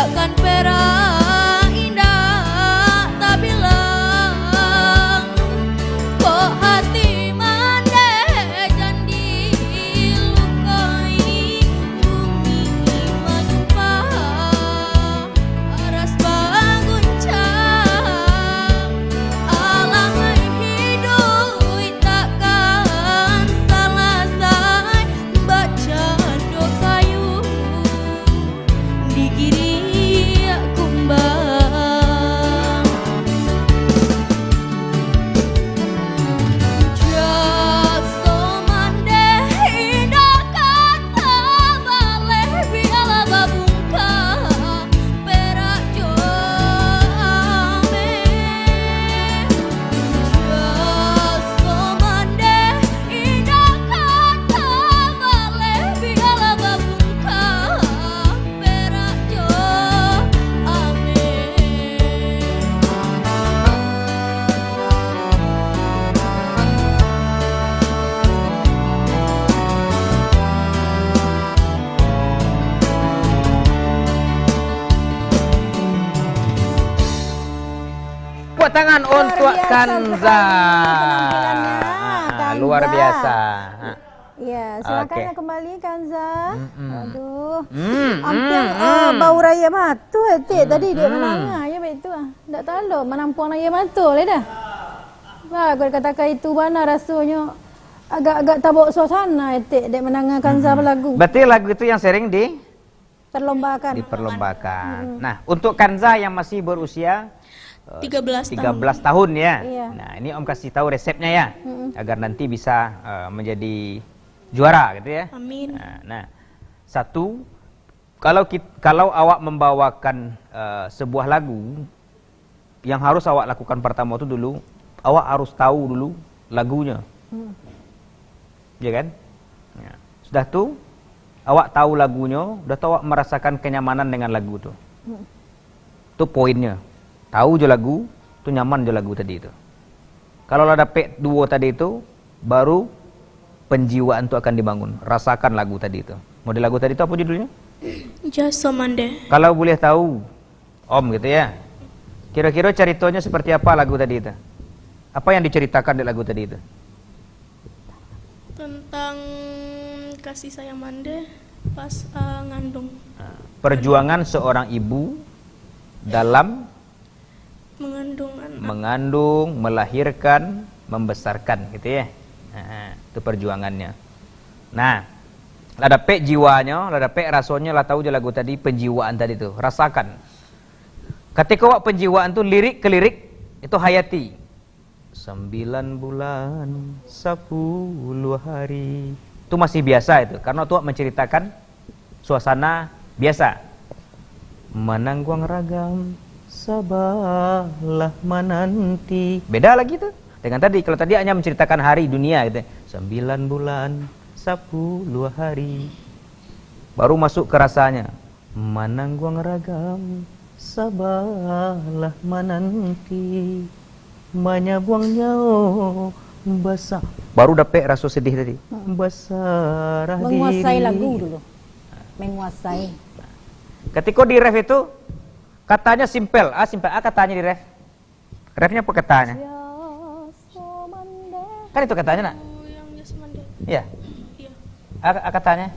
Kan perak indak tabilang, kok hati mandeh jan dilukai, bumi manyumpah, aras baguncang, alamai hiduik takkan salasai, bak cando kayu digiriak kumbang. Jaso mandeh indak ka tabaleh, bialah babungka perak jo ameh. Jaso mandeh indak ka tabaleh, bialah babungka perak jo ameh. Tepuk tangan untuk Kanza. Luar biasa sekali penampilannya, Kanza. Ah, luar biasa. Ah. Ya, silakan. Oke. Yang kembali, Kanza. Mm-mm. Aduh. Mm, Hampir, mm, eh, mm. Bau raya mata, etek, tadi dek, mm-mm, mandanga, ya, baik tu, ah. Ndak talok manampuang raya mata lai dah. Bah, kalau dikatakan itu bana rasonyo, agak-agak tabawa suasana, etek, dek mandanga Kanza, mm-mm, balagu. Berarti lagu itu yang sering di Perlombakan. Diperlombakan. Mm-mm. Nah, untuk Kanza yang masih berusia, eh, tiga belas tahun. Tiga belas tahun, ya. Iya. Nah, ini Om kasih tahu resepnya, ya, mm-mm, agar nanti bisa, eh, menjadi juara gitu, ya. Amin. Nah, nah, satu, kalau kit-, kalau awak membawakan, eh, sebuah lagu, yang harus awak lakukan pertama tu dulu, awak harus tahu dulu lagunya. Hmm. Ya kan? Ya. Sudah tu, awak tahu lagunyo, sudah tu awak merasakan kenyamanan dengan lagu tu. Hmm. Tu poinnya. Tahu jo lagu, tu nyaman jo lagu tadi tu. Kalau lah dapek duo tadi tu, baru penjiwaan tu akan dibangun. Rasakan lagu tadi tu. Model lagu tadi tu apa judulnya? Jaso Mandeh. Kalau boleh tahu, Om, gitu ya. Kira-kira ceritanya seperti apa lagu tadi itu? Apa yang diceritakan di lagu tadi itu? Tentang kasih sayang mandeh pas, eh, ngandung. Nah, perjuangan seorang ibu dalam mengandung anak. Mengandung, melahirkan, membesarkan, gitu ya. Nah, itu perjuangannya. Nah, lah dapek jiwanyo, lah dapek rasonyo, lah tahu jo lagu tadi, penjiwaan tadi tu. Rasakan. Katiko awak penjiwaan tu, lirik ke lirik, itu hayati. Sambilan bulan, sapuluah hari. Itu masih biasa itu, karena tu awak menceritakan suasana biasa. Manangguang ragam, sabalah mananti. Beda lagi tu dengan tadi. Kalau tadi hanya menceritakan hari dunia gitu. Sambilan bulan, sapuluah hari. Baru masuk ke rasanya. Manangguang ragam, sabalah mananti, manyabuang nyawo basa-, baru dapek raso sedih tadi. Mm-mm. Basarah diri. Menguasai lagu dulu. Menguasai. Katiko di ref itu, katanya simpel. Ah, simpel. Ah, katanya di ref. Refnya apa katanya? Jaso mandeh. Kan itu katanya, nak? Oh, yang jaso mandeh. Iya. Iya. A-, a-, katanya?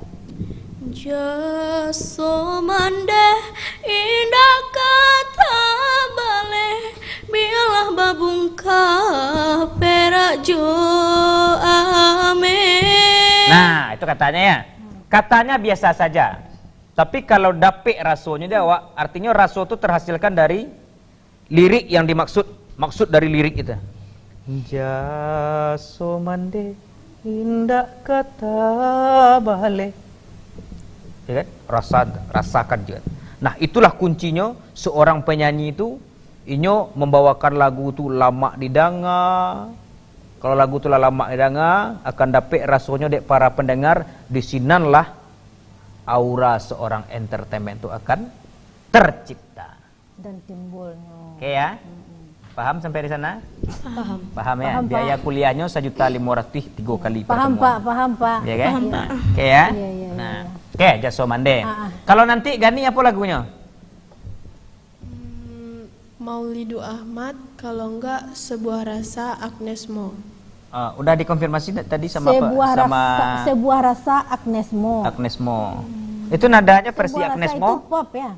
Jaso mandeh indak ka tabaleh, bialah babungka perak jo ameh. Nah, itu katanya, ya. Katanya biasa saja. Tapi kalau dapek rasonyo di awak, artinyo raso tu terhasilkan dari lirik yang dimaksud, maksud dari lirik itu. Jaso mandeh indak ka tabaleh. Ya kan? Rasa, rasakan juga. Nah, itulah kuncinya seorang penyanyi itu, inyo membawakan lagu tu lamak didanga. Kalau lagu tu lah lamak didanga, akan dapek rasonyo dek para pendengar, di sinanlah aura seorang entertainment tu akan tercipta. Dan timbulnyo. Oke ya? Mm-mm. Paham sampai di sana? Paham. Paham ya? Paham, Pak. Biaya kuliahnyo sajuta limo ratuih tigo kali pertemuan. Paham, Pak. Paham, Pak. Ya kan? Paham, Pak. Oke ya? Iya, iya, iya, iya. Nah, oke, Jaso Mandeh. Ah, ah. Kalau nanti Gani apa lagunyo? Maulidu Ahmad, kalau enggak Sebuah Rasa Agnes Mo. Ah, udah dikonfirmasi ta-, tadi sama apa? Sebuah Sama Rasa, Sebuah Rasa Agnes Mo. Agnes Mo. Itu nadanya versi Sebuah Agnes Rasa Mo? Itu pop, ya?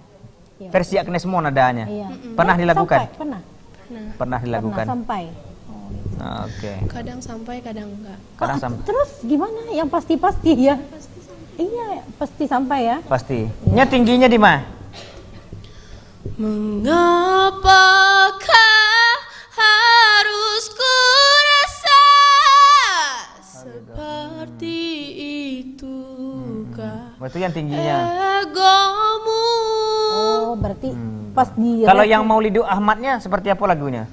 Iya. Versi Agnes Mo nadanya? Iya. Mm-mm. Pernah Eh, dilakukan? Sampai, pernah. Pernah. Pernah dilakukan? Pernah, sampai. Oh, iya. Ah, oke. Kadang sampai, kadang enggak. Kadang Ah, sam- terus gimana? Yang pasti-pasti, ya? Pasti sampai. Iya, pasti sampai, ya? Pasti. Iya. Nya tingginya di mana? Mengapakah harus ku rasa seperti itukah Berarti yang tingginya. egomu? Oh, berarti Hmm. pas di Kalau rap yang tu. Maulidu Ahmadnya seperti apa lagunya?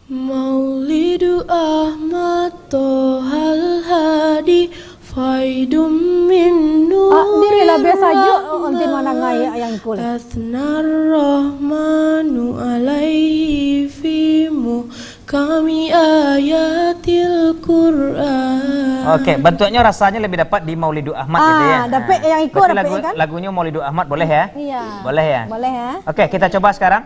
Maulidu Ahmad Tohal Hadi Faidum min Ah, ni lah biasa je, nurir oh, Ontin Manang Rahman, ayat yang ikut. Asnar Rahmanu alaihi fi muhkami ayatil Quran. Oke, bentuknya rasanya lebih dapat di Maulidu Ahmad gitu ya. Ah, dapat Ah. yang ikut, Berarti dapat lagu, kan? lagunya Maulidu Ahmad boleh ya? Iya. Boleh ya? Boleh ya? Oke, kita coba sekarang.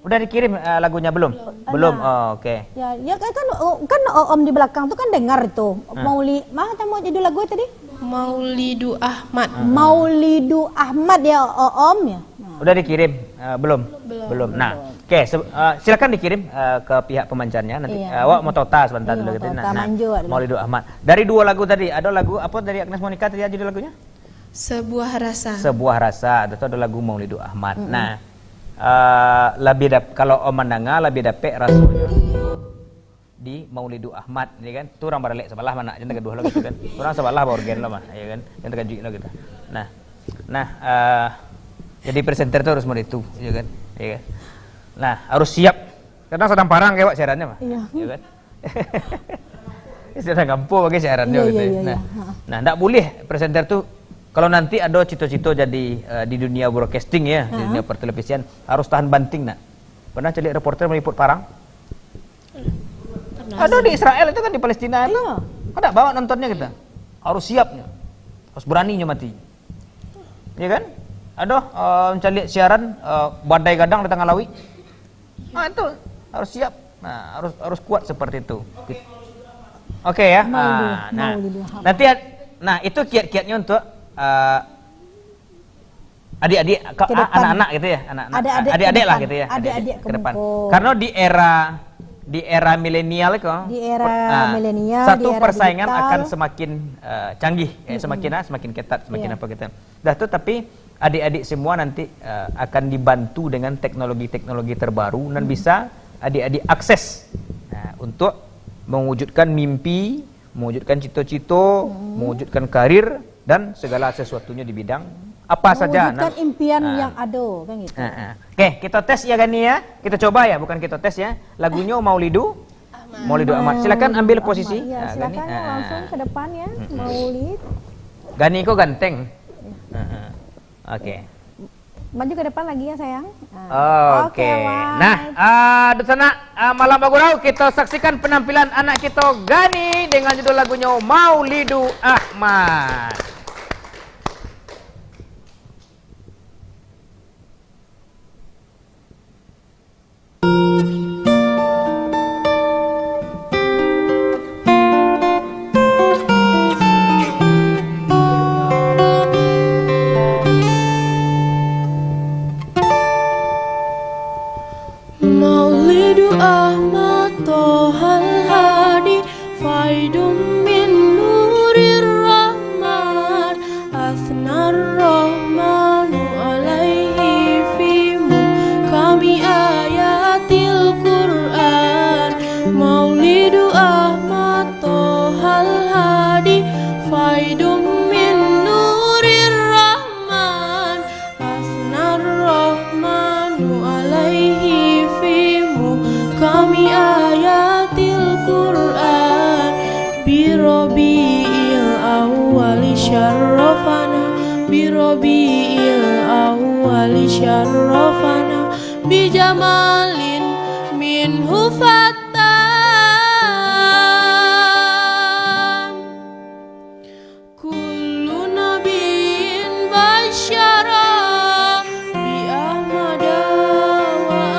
Udah dikirim, eh, lagunya belum? Belum. Belum. Nah. Oh, oke. Ya, ya kan, kan, oh, kan, oh, Om di belakang tu kan dengar tu. Ah. Mauli-, mana nama judul lagu tadi? Maulidu Ahmad. Ah. Maulidu Ahmad ya, oh, Om ya. Nah. Udah dikirim? Eh, belum? Belum. Belum. Nah, Belum. oke, se-, eh, silakan dikirim, eh, ke pihak pemancarnya nanti. Iya. Eh, awak mau tota sebentar Iya, dulu gitu. tota Nah, nah, manjua dulu. Maulidu Ahmad. Dari dua lagu tadi, ada lagu apa dari Agnes Monica tadi judul lagunya? Sebuah Rasa. Sebuah Rasa. Itu ada lagu Maulidu Ahmad. Mm-mm. Nah, eh, lebih dap-, kalau Om mandanga lebih dapek rasonyo di Maulidu Ahmad, ya kan? Tu urang baralek sabalah mah, jan tagaduah lo gitu kan. Urang sabalah baorgen lo mah, ya kan? Jan takajuik lo gitu. Nah, nah, eh, jadi presenter tu harus model itu, ya kan? Ya kan? Nah, harus siap. Kadang sadang parang kayak awak siarannyo mah. Iya. Ya kan? Sadang ngampo bagai siarannyo Iya, gitu. iya, Ya. iya, Nah, iya. Ha. nah, ndak boleh presenter tu kalau nanti ada cito-cito jadi, eh, di dunia broadcasting ya, di Ha. dunia pertelevisian, harus tahan banting nak. Pernah caliak reporter meliput parang? Pernah. Ada di Israel itu kan, di Palestina itu. Iya. Kada bawa nontonnya kita. Harus siapnya. Harus beraninya mati. Ya kan? Ada, eh, mencaliak siaran, eh, badai gadang di tangah lauik. Ah, itu harus siap. Nah, harus, harus kuat seperti itu. Oke ya. Maulidu, Ah, nah, maulidu hak. nanti ad-, nah, itu kiat-kiatnya untuk, eh, adik-adik, ke-, Ke depan. anak-anak gitu ya, anak-anak, Adik-adik ke adik-adik lah depan. gitu ya, Adik-adik adik-adik ke ke depan. depan. Karena di era, di era milenial itu, Di era per-, ah, milenial, satu di era persaingan digital. akan semakin, eh, canggih, eh, Mm-mm. semakin, ah, semakin ketat, semakin Iya. apa gitu. Dah tu, tapi adik-adik semua nanti, eh, akan dibantu dengan teknologi-teknologi terbaru nan Mm-mm. bisa adik-adik akses, nah, untuk mewujudkan mimpi, mewujudkan cito-cito, Hmm. mewujudkan karir, dan segala sesuatunya di bidang apa saja. Mewujudkan Nah, impian ah. yang ada, kan gitu. Ah, ah. Oke, kita tes ya Gani ya. Kita coba ya, bukan kita tes ya. Lagunya Maulidu, Ahmad. Maulidu Ahmad. Silakan ambil Ahmad. posisi. Iya, Ah, Gani. silakan Ah, ah. langsung ke depan ya, Hmm. Maulid. Gani kok ganteng. Ah, ah. Oke. Maju ke depan lagi ya, sayang. Ah. Oke. Oke, Wan. Nah, ah, dunsanak, ah, malam bagurau, kita saksikan penampilan anak kita Gani dengan judul lagunya Maulidu Ahmad. Maulidu Ahmad Tohal Hadi, Faidum min Nurir Rahman, Asnar Rahmanu alaihi fi muhkami ayatil Quran. Maulidu Ahmad Tohal Hadi, Faidum min Nurir Rahman, Asnar Rahmanu alaihi fi muhkami ayatil Quran. Bi Rabiil Awwali syarrafana, bi Rabiil Awwali syarrafana, bi jamalin minhu fatan. Kullu nabiyyin basyara bi Ahmada wa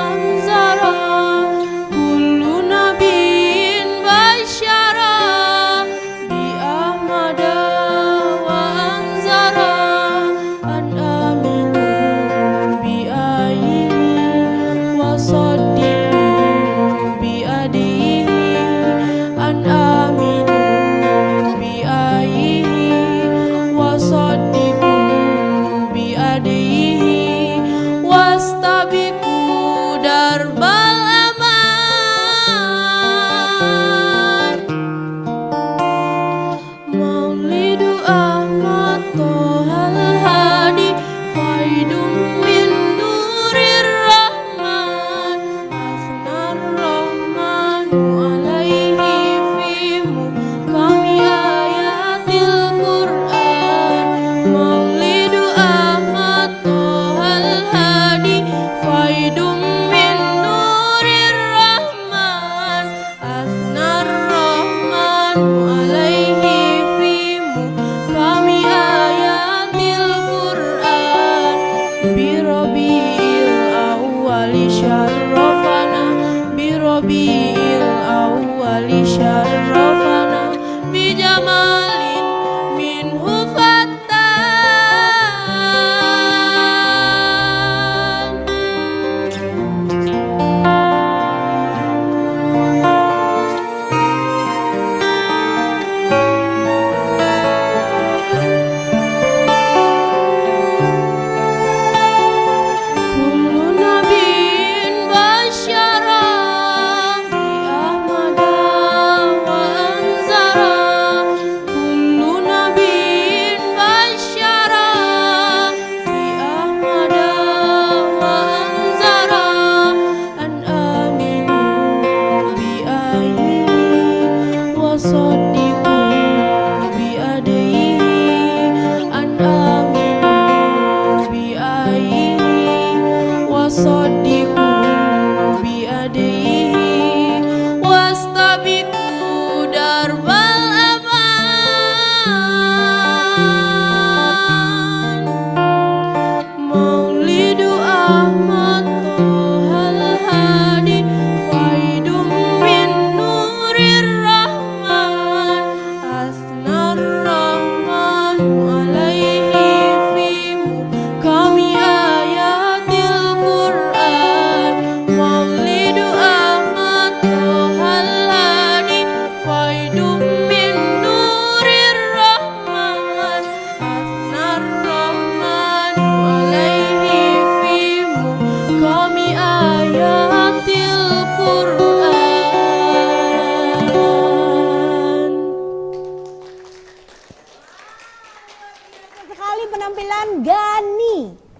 Sekali penampilan Gani.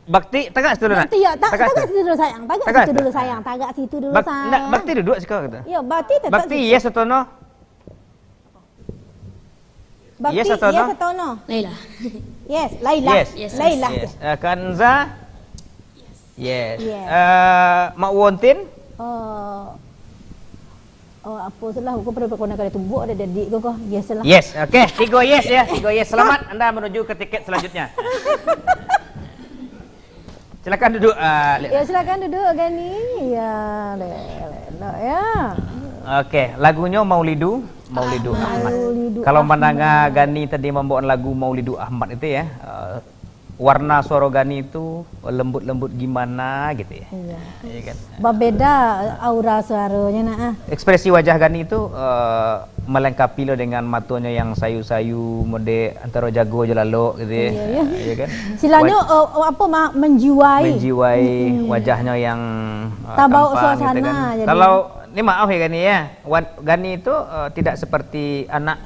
Bakti, tagak situ dulu, nak. Bakti, ya, ta-, tagak tagak situ. Situ dulu, sayang. Tagak Tagak situ situ. dulu, sayang. Tagak situ dulu, Bak-, sayang. Nak, Bakti duduk siko, kata. Ya, Bakti tetap Bakti situ. Yes atau no? Bakti, Yes atau yes no? atau no? Lailah. Yes, Lailah. Yes. Yes. Lailah. Yes. Eh, Kanza? Yes. Yes. Eh, Mak Wontin? Oh. Oh, apa salah? Aku pernah berkona kali tumbuk ada dedik kau, kau. Yes lah. Yes. Oke, tiga yes ya. Tiga yes. Selamat anda menuju ke tiket selanjutnya. Silakan duduk, ah, Lek. Ya, silakan duduk, Gani. Ya, elok, elok, ya. Oke, lagunyo Maulidu, Maulidu Ah, Ahmad. Maulidu Kalau Ahmad. mandanga Gani tadi mambawakan lagu Maulidu Ahmad itu ya, eh, warna suaro Gani itu lembut-lembut gimana gitu ya. Iya. Iya kan? Babeda aura suaronyo nak, ah. Ekspresi wajah Gani itu, eh, melengkapi lo dengan matonyo yang sayu-sayu, mode antaro jago jo lalok gitu ya. Iya, iya. Iya kan? Silanyo, Waj- eh, apa mah, menjiwai. Menjiwai, Mm-mm. wajahnyo yang, eh, Tabawa tampan gitu suasana kan. jadi. Kalau, ni maaf ya Gani ya, wan-, Gani itu, eh, tidak seperti anak,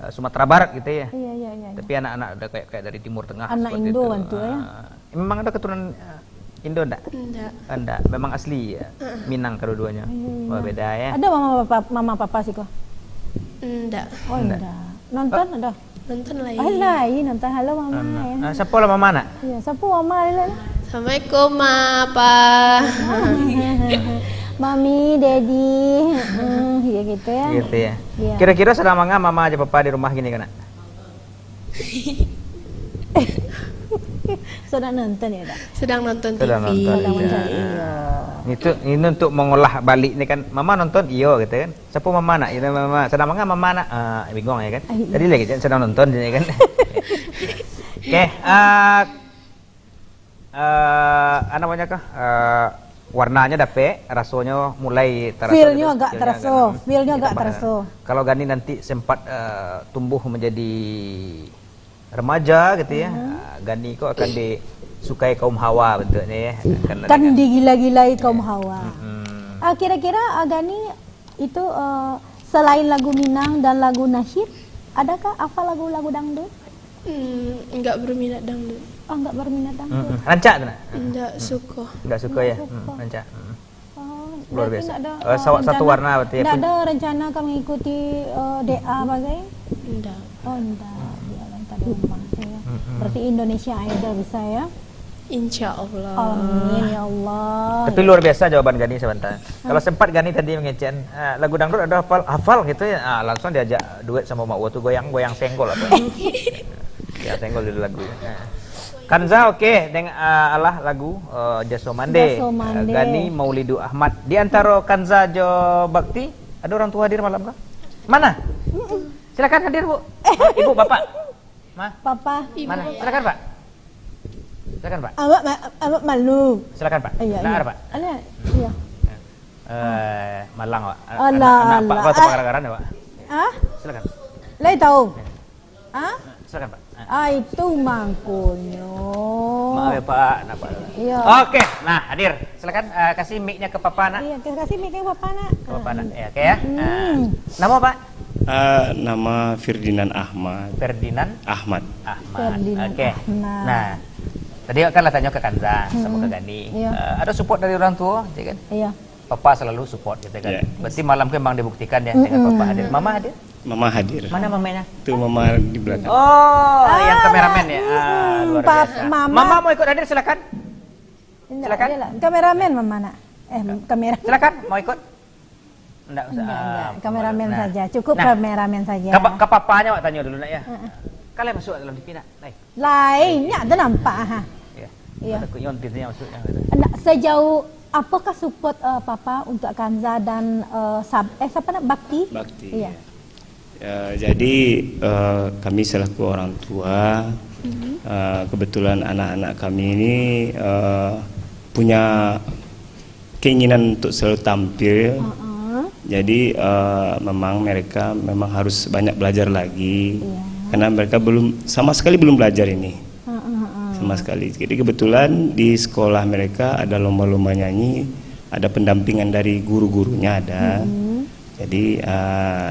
eh, Sumatera Barat gitu ya. Iya, iya, iya, iya. Tapi anak-anak ada kayak, kayak dari Timur Tengah Anak seperti Indo itu. kan tu ya. Ah, memang ada keturunan, eh, Indo ndak? Ndak. Ah, ndak. Memang asli ya? Heeh. Minang kedua-duanya? Iya, iya. Oh, beda ya? Ada mama papa, mama papa siko? Ndak. Oh, Ndak. ndak. Nonton Oh. ada? Nonton lai. Ah, lai nonton. Halo, mama, Mama. ya. Ah, siapa lah mama nak? Iya, siapa mama, Lek? Assalamualaikum, Ma, Pa. Mami, Daddy. Hmm, ya gitu ya. Gitu ya. Iya. Kira-kira sadang manga mama aja papa di rumah gini kan, nak? Sadang nonton ya, Dak? Sedang nonton Sedang T V. nonton, Sedang iya. mencari, iya. Itu, ini untuk mengolah balik ni kan. Mama nonton, iyo gitu kan. Siapa mama nak? Gitu, mama. Sedang manga mama nak? Ah, bingung ya kan. Ah, iya. Tadi lagi sedang nonton ya kan. Oke, ah, eh, apa namanya kah? Eh, warnanya dapek, rasonyo mulai terasa Feel-nyo gitu. agak Feel-nya teraso, agak, feel-nyo agak ditambah. teraso. Kalau Gani nanti sempat, eh, tumbuh menjadi remaja gitu ya, Mhm. ah, Gani ko akan disukai kaum hawa bentuknya ya. Akan ada Kan kan. digila-gilai kaum Ya. hawa. Mm-mm. Ah, kira-kira, ah, Gani itu, eh, selain lagu Minang dan lagu nasyid, adakah hafal lagu-lagu dangdut? Hmm, enggak berminat dangdut. Oh, enggak berminat dangdut. Mm-mm. Rancak tu nak? Enggak suka. Enggak suka Enggak ya? suka. Hmm, rancak. Mm. Oh, Luar berarti biasa. enggak ada, Eh, eh, sawak satu rencana, warna berarti ya, enggak pun. ada rencana ka mengikuti, eh, D A bagai? Enggak. Oh, enggak. Biarlah pada rumah saja. Mm-mm. Berarti Indonesia Idol bisa ya? Insya Allah. Amin ya Allah. Tapi luar biasa jawaban Gani sebentar. Kalau sempat Gani tadi mengecekan, ah, lagu dangdut ada hafal, hafal gitu ya, ah, langsung diajak duet sama Mak Wo tu, goyang-goyang senggol apa. Ya, senggol dulu lagu. Ah. Kanza oke dengan, ah, alah lagu, eh, Jaso Mande. Jaso Mande. Ah, Gani Maulidu Ahmad. Di antara Kanza jo Bakti, ada orang tua hadir malam kah? Mana? Silakan hadir, Bu. Ibu, Bapak. Ma? Papa. Mana? Silakan, Pak. Silakan, Pak. Awak ma-, awak malu. Silakan, Pak. Iya, Nak iya. ada, Pak. Alah, iya. Eh, malang, Pak. Anak, Alah, anak Pak alah. kau tu Ah. pagara-gara ni, Pak. Ah? Silakan. Lai tahu? Ya. Ah? Silakan, Pak. Ah. Ah, itu mangkonyo. Maaf ya, Pak. Nak, Pak. Iya. Oke, nah, hadir. Silakan, eh, kasih mic-nya ke Papa, nak. Iya, kasih mic-nya ke Papa, nak. Ke Papa, nak. Ah, Ya, oke ya. Hmm. Ah. Nama, Pak? Ah, nama Ferdinand Ahmad. Ferdinand? Ahmad. Ahmad. Ferdinand Oke. Ahmad. Nah, tadi kan lah tanyo ke Kanza sama ke Hmm. Gani. Iya. Eh, ada support dari orang tua, ya kan? Iya. Papa selalu support gitu kan. Iya. Berarti malam ke memang dibuktikan ya dengan Mm-mm. Papa hadir. Mama hadir? Mama hadir. Mana mamanya? Tuh mama di belakang. Oh, yang Ah, kameramen ya. Ah, mm-mm. luar Pap-, biasa. Mama. Mama mau ikut hadir silakan. Enggak, Silakan. dia lah. Kameramen mama nak. Eh, kamera. Silakan, mau ikut? Enggak usah. Enggak, Ah, enggak. Kameramen Nah. saja. Cukup Nah. kameramen saja. Ka pa-, ka papanya awak tanyo dulu nak ya. Heeh. Kalian masuk dalam T V nak? Lai. Lai, nyak tu nampak, ha. Ya. Iya. Takut nyontis ni maksudnya. Nak sejauh apakah support, eh, Papa untuk Kanza dan, eh, Sab-, eh, siapa nak? Bakti? Bakti, Iya. ya. Ya, jadi, eh, kami selaku orang tua, Mhm. eh, kebetulan anak-anak kami ini, eh, punya keinginan untuk selalu tampil. Heeh. Jadi, eh, memang mereka memang harus banyak belajar lagi. Iya. Karena mereka belum, sama sekali belum belajar ini. Heeh, heeh. Sama sekali. Jadi kebetulan di sekolah mereka ada lomba-lomba nyanyi, ada pendampingan dari guru-gurunya ada. Mhm. Jadi, eh,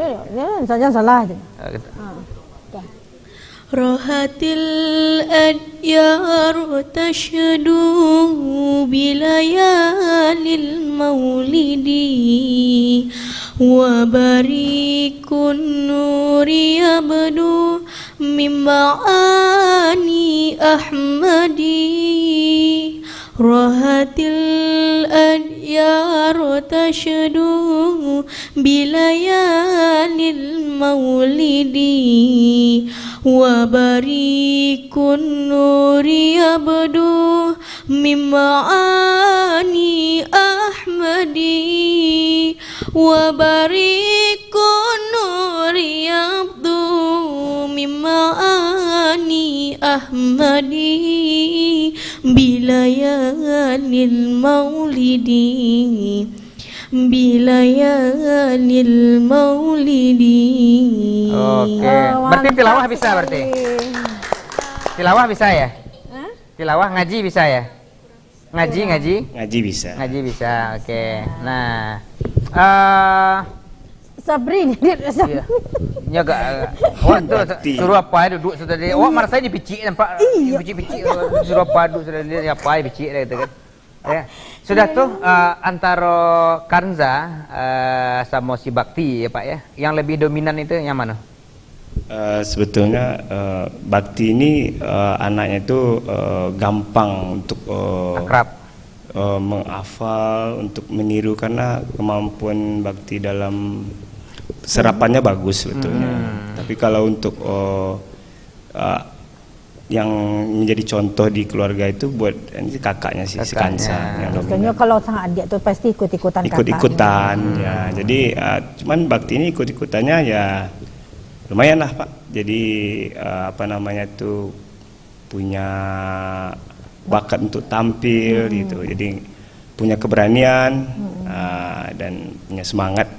Boleh, ya, jangan salah aja. Ah, gitu. Ah, oke. Rahatil adyar tasydu bilayalil maulidi, wa barikun nuri yabdu min ma'ani Ahmadi. Rahatil adyar tasydu bilayalil maulidi, wa barikun nuri yabdu min ma'ani Ahmadi, wa barikun nuri yabdu min ma'ani Ahmadi, bilayalil maulidi, bilayalil maulidi. Oke. Oh, berarti mantap tilawah bisa berarti? Sekali. Tilawah bisa ya? Hah? Tilawah ngaji bisa ya? Ngaji, iya. Ngaji? Ngaji bisa. Ngaji bisa, oke. Nah, eh, Sabri ni, dia Sabri. Iya. Nya agak, awak tu suruh apa ya duduk sudah dia. Awak marasa dipicik nampak. Iya. Dipicik-picik. Suruh apa duduk sudah dia, apa dipicik dah gitu kan. Ya. Sudah tu, eh, antaro Kanza, eh, samo si Bakti ya, Pak ya. Yang lebih dominan itu yang mana? Eh, sebetulnya, eh, Bakti ini, eh, anaknya itu, eh, gampang untuk, eh, akrab, eh, menghafal, untuk meniru karena kemampuan Bakti dalam serapannya bagus sebetulnya. Hmm. Tapi kalau untuk, eh, eh, yang menjadi contoh di keluarga itu buat ini kakaknya sih, si Kansa yang dominan. Biasanya kalau sang adik tu pasti ikut-ikutan kakaknya. Ikut-ikutan, ya. Jadi, eh, cuman Bakti ini ikut-ikutannya ya lumayan lah, Pak. Jadi, eh, apa namanya tu, punya bakat untuk tampil gitu. Jadi punya keberanian, ah, dan punya semangat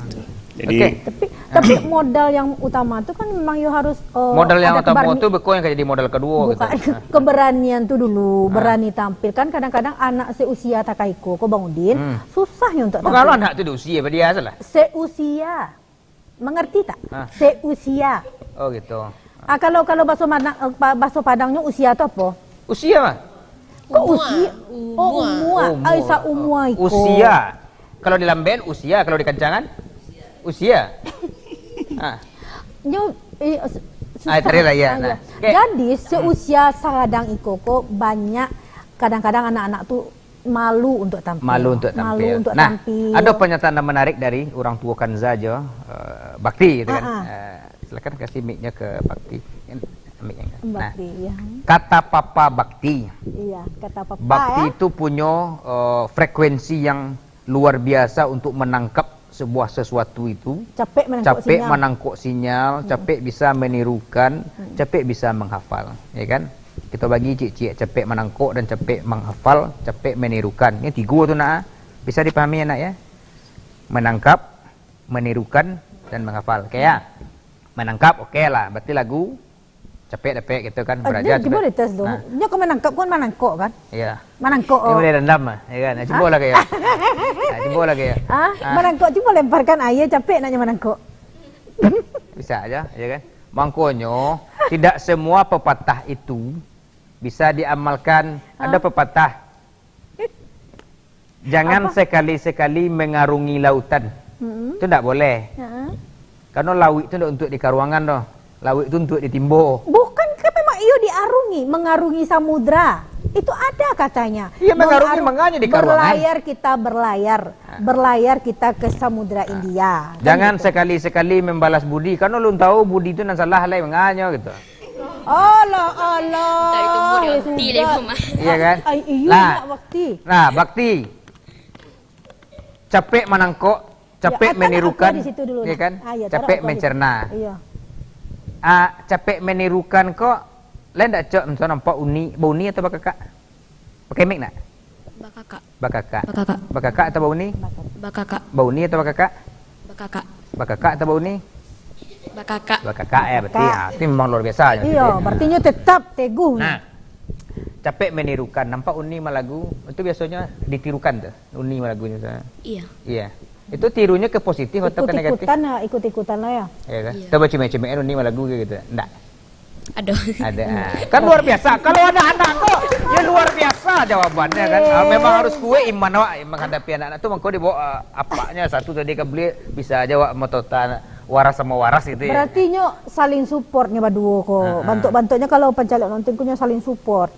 gitu. Jadi oke. Tapi, tapi modal yang utama tu kan memang yo harus, eh, modal yang ada utama keberani-, tu beko yang jadi modal kedua gitu. Bukan. Keberanian tu dulu, berani tampil. Kan kadang-kadang anak seusia takah iko ko Bang Udin, susah nyo untuk tampil. Mangalo anak tu diusia, apa dia salah? Seusia. Mengerti tak? Ah. Seusia. Oh, gitu. Ah, kalau, kalau baso Mana-, eh, ba-, baso Padangnyo usia tu apo? Usia, mah. Kok usia? Oh, umua. Ai, saumua iko. Usia. Kalau di Lamben, usia. Kalau di Kancangan, usia. Ah. Nyo, eh, su-, susah. Ah, tadi lah, ya. Ah, nah. Ya. Oke. Jadi, seusia sagadang iko ko banyak, kadang-kadang anak-anak tu malu untuk tampil. Malu untuk tampil. Malu untuk tampil. Nah, ado pernyataan yang menarik dari orang tua Kanza jo, eh, Bakti gitu kan. Ah, ah. Eh, silakan kasih mic-nya ke Bakti. Mic-nya. Nah, Bakti, ya. Kata Papa Bakti. Iya, kata Papa, Bakti ya. Itu punyo, eh, frekuensi yang luar biasa untuk menangkap sebuah sesuatu itu capek manangkok capek sinyal. Manangkok sinyal, hmm, capek bisa menirukan, hmm, capek bisa menghafal, ya kan? Kita bagi ciek-ciek, capek manangkok dan capek menghafal, capek menirukan. Ini tiga tu nak, ah. Bisa dipahami anak ya? Menangkap, menirukan, dan menghafal. Oke ya? Menangkap, oke lah. Berarti lagu capek dapek gitu kan, ah, baraja dia cubo dites tu. Nah. Nyo ka manangkap kan manangkok kan? Iya. Manangkok. Ini oh. Boleh rendam lah, ya kan? Nah, cubo lagi ya. Nah, cubo lagi ya. Ah, ah. Manangkok cubo lemparkan aia capek naknyo manangkok. Bisa aja, ya kan? Mangkonyo, tidak semua pepatah itu bisa diamalkan. Ada pepatah, jangan apa? Sekali-sekali mengarungi lautan. Mm-mm. Itu ndak boleh. Heeh. Karena lauik tu ndak untuk dikaruangan doh. Lauik tu untuk ditimbo. Bukan kan memang iyo diarungi, mengarungi samudra. Itu ada katanya. Iya, mengarungi, mengarung-, manganya dikaruangan. Berlayar kita berlayar. Ah. Berlayar kita ke Samudra India. Kan gitu. Jangan sekali-sekali membalas budi. Karena ulun tahu budi tu nan salah lai, manganya gitu. Alah, alah. Tak ditunggu di O T lai, Mama. Iya kan? Ai, iyo lah. Nak bakti. Nah, bakti. Capek manangkok, capek menirukan, ya, taruh aqua di situ dulu, iya kan? Ah, iya, taruh aqua di situ. Capek mencerna. Iya. Ah, capek menirukan kok, lain ndak cok, misal nampak uni, bauni atau bakakak? Pakai mic nak? Bakakak. Bakakak. Bakakak. Bakakak atau bauni? Bakakak. Bauni atau bakakak? Bakakak. Bakakak atau bauni? Bakakak. Bakakak ya, berarti. Bakakak. Ah, itu memang luar biasa. Iyo, berarti nyo tetap teguh. Nah, capek menirukan. Nampak uni malagu, itu biasanya ditirukan tuh, uni malagunya tuh. Iya. Iya. Itu tirunya ke positif atau ke negatif? Ikut-ikutan lah, ikut-ikutan lah ya. Iya kan? Iya. Atau bacimik-cimikan uni malagu kayak gitu. Ndak. Aduh. Ada. Ah, kan luar biasa. Kalau ada anak kok, ya luar biasa jawabannya kan. Ah, memang harus kuat iman awak menghadapi anak-anak tu. Mangko dibawa, ah, apaknya satu tadi ka beli bisa aja awak motota waras sama waras gitu ya. Berarti nyo saling support nyo baduo ko. Ah, ah. Bantuk-bantuknya kalau pancalek nonton ko nyo saling support.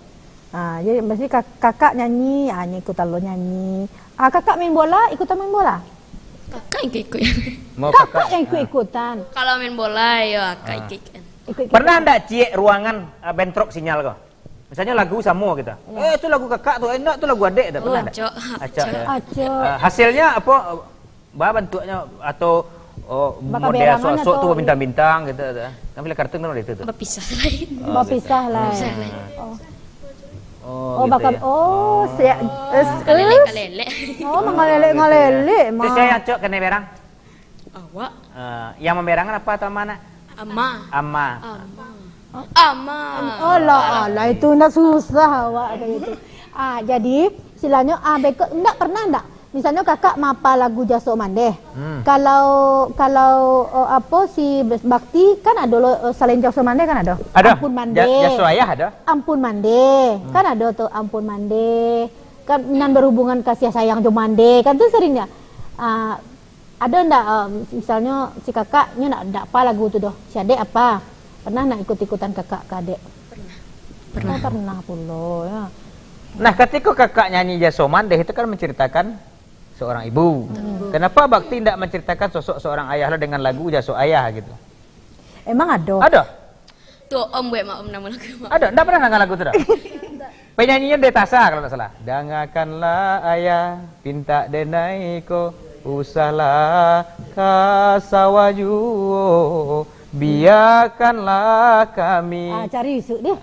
Ah, jadi mesti kak-, kakak nyanyi, ah, nyo ikutan lo nyanyi. Ah, kakak main bola, ikutan main bola. Kakak yang ikut. Mau kakak kakak yang ikut-ikutan. Kalau main bola, yo, kakak ikut-ikutan. Ikut-ikutan. Pernah ndak ciek ruangan, ah, bentrok sinyal ko? Misalnya lagu samo gitu. Iya. "Eh, itu lagu kakak tu, eh, ndak, tu lagu adek tu." Oh, pernah ndak? Acok. Acok, ya. Acok. Ah, hasilnya apa? Ba bentuknya atau, oh, model sok-sok tu bintang-bintang gitu, gitu. Kan film kartun kan ada itu tu. Bapisah lain. Oh, bapisah gitu. Lain. Bapisah lain. Oh. Oh, gitu baka-, ya. Oh, sia-, eh, kalelek, eh. Kalelek. Oh, mangalelek-ngalelek, gitu ya. Mah. Terus yang cok kena berang? Awak. Eh, yang memberangan apa atau ama nak? Ama. Ama. Ama. Ama. Alah, alah, itu ndak susah awak kayak itu. Ah, jadi, silanyo, ah, beko, ndak pernah ndak? Misalnyo kakak maapa lagu Jasok Mandeh. Hmm. Kalau, kalau, eh, apo, si Bakti kan ado lo, eh, salain Jasok Mandeh kan ado? Ado. Ampun Mandeh. Ja-, Jasok Ayah ado. Ampun Mandeh. Hmm. Kan ado tu Ampun Mandeh. Kan nan berhubungan kasih sayang jo Mandeh. Kan tu seringnya. Ah, Ado ndak, em, misalnyo si kakak nyo ndak, ndak apa lagu tu doh, si adek apa? Pernah ndak ikut-ikutan kakak ka adek? Pernah. Oh, pernah pulo, ya. Nah, katiko kakak nyanyi Jasok Mandeh itu kan menceritakan seorang ibu. Hmm. Kenapa Bakti ndak menceritakan sosok seorang ayah lah dengan lagu Jasok Ayah gitu? Emang ado? Ado. Tu Om buat mak Om nama lagu mak. Ado, ndak pernah dengar lagu tu dah? Penyanyinya Dek Tasha kalau ndak salah. Dangakanlah ayah, pintak denai ko, usahlah ka sawah juo, biakanlah kami. Ah, cari isuk deh.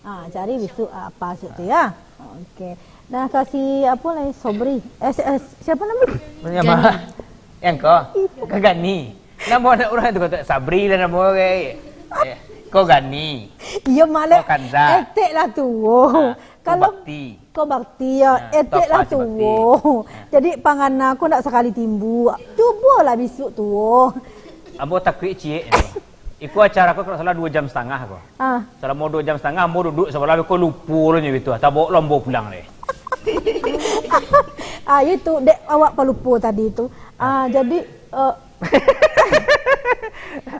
Ah, cari isuk apa isuk tu ya. Okey. Nah, kasih apa lagi? Sobri. Eh, si-, eh, siapa nama? Gani. Yang ko? Bukan Gani. Namo anak urang tu kata Sabri lah namo urang. Eh, ko Gani. Iyo, malah. Ko Kanza. Etek lah tuo. Ha, ko Bakti. Ko Bakti, ya. Ha, etek lah tuo. Ha. Jadi, pangana ko ndak sakali timbu. Cubolah bisuak tuo. Ambo takuik ciek. Iko acara ko kalau salah duo jam satangah ko. Ah. Salamo duo jam satangah, ambo duduk sabalah ko lupo lo nyo gitu. Tabok lo ambo pulang deh. Ah, itu, dek awak palupo tadi tu. Ah, jadi, eh,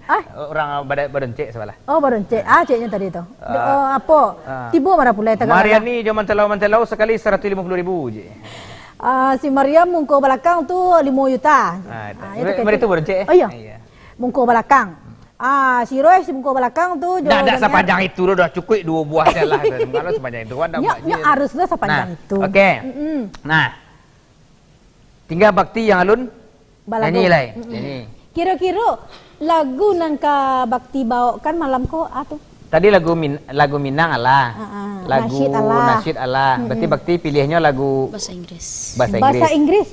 ah? Urang bada-, badoncek sabalah. Oh, badoncek. Ah, ceknya tadi tu. Ah. Eh, apo? Ah. Tibo marapulai tagak. Mariani jo mantelau-mantelau sakali saratus limo puluh ribu je. Ah, si Mariam mungko balakang tu limo juta. Ah, itu. Ah, itu. Mari tu badoncek, eh? Oh, iya. Iya. Mungko balakang. Ah, si Roy si mungko balakang tu jo. Ndak, ndak sapanjang itu doh, dah cukuik duo buah se lah. Kalau sapanjang itu kan. Nyo, nyo harus lah sapanjang itu. Nah, oke. Mm-mm. Nah. Tingga Bakti yang alun. Balagu. Nyanyi lai, Mm-mm. nyanyi. Kiro-kiro lagu nan ka Bakti baokan malam ko a tu? Tadi lagu Min-, lagu Minang alah. Ha, ha. Lagu Nasyid alah. Nasyid alah. Mm-mm. Berarti Bakti pilihnyo lagu Bahasa Inggris. Bahasa Inggris. Bahasa Inggris?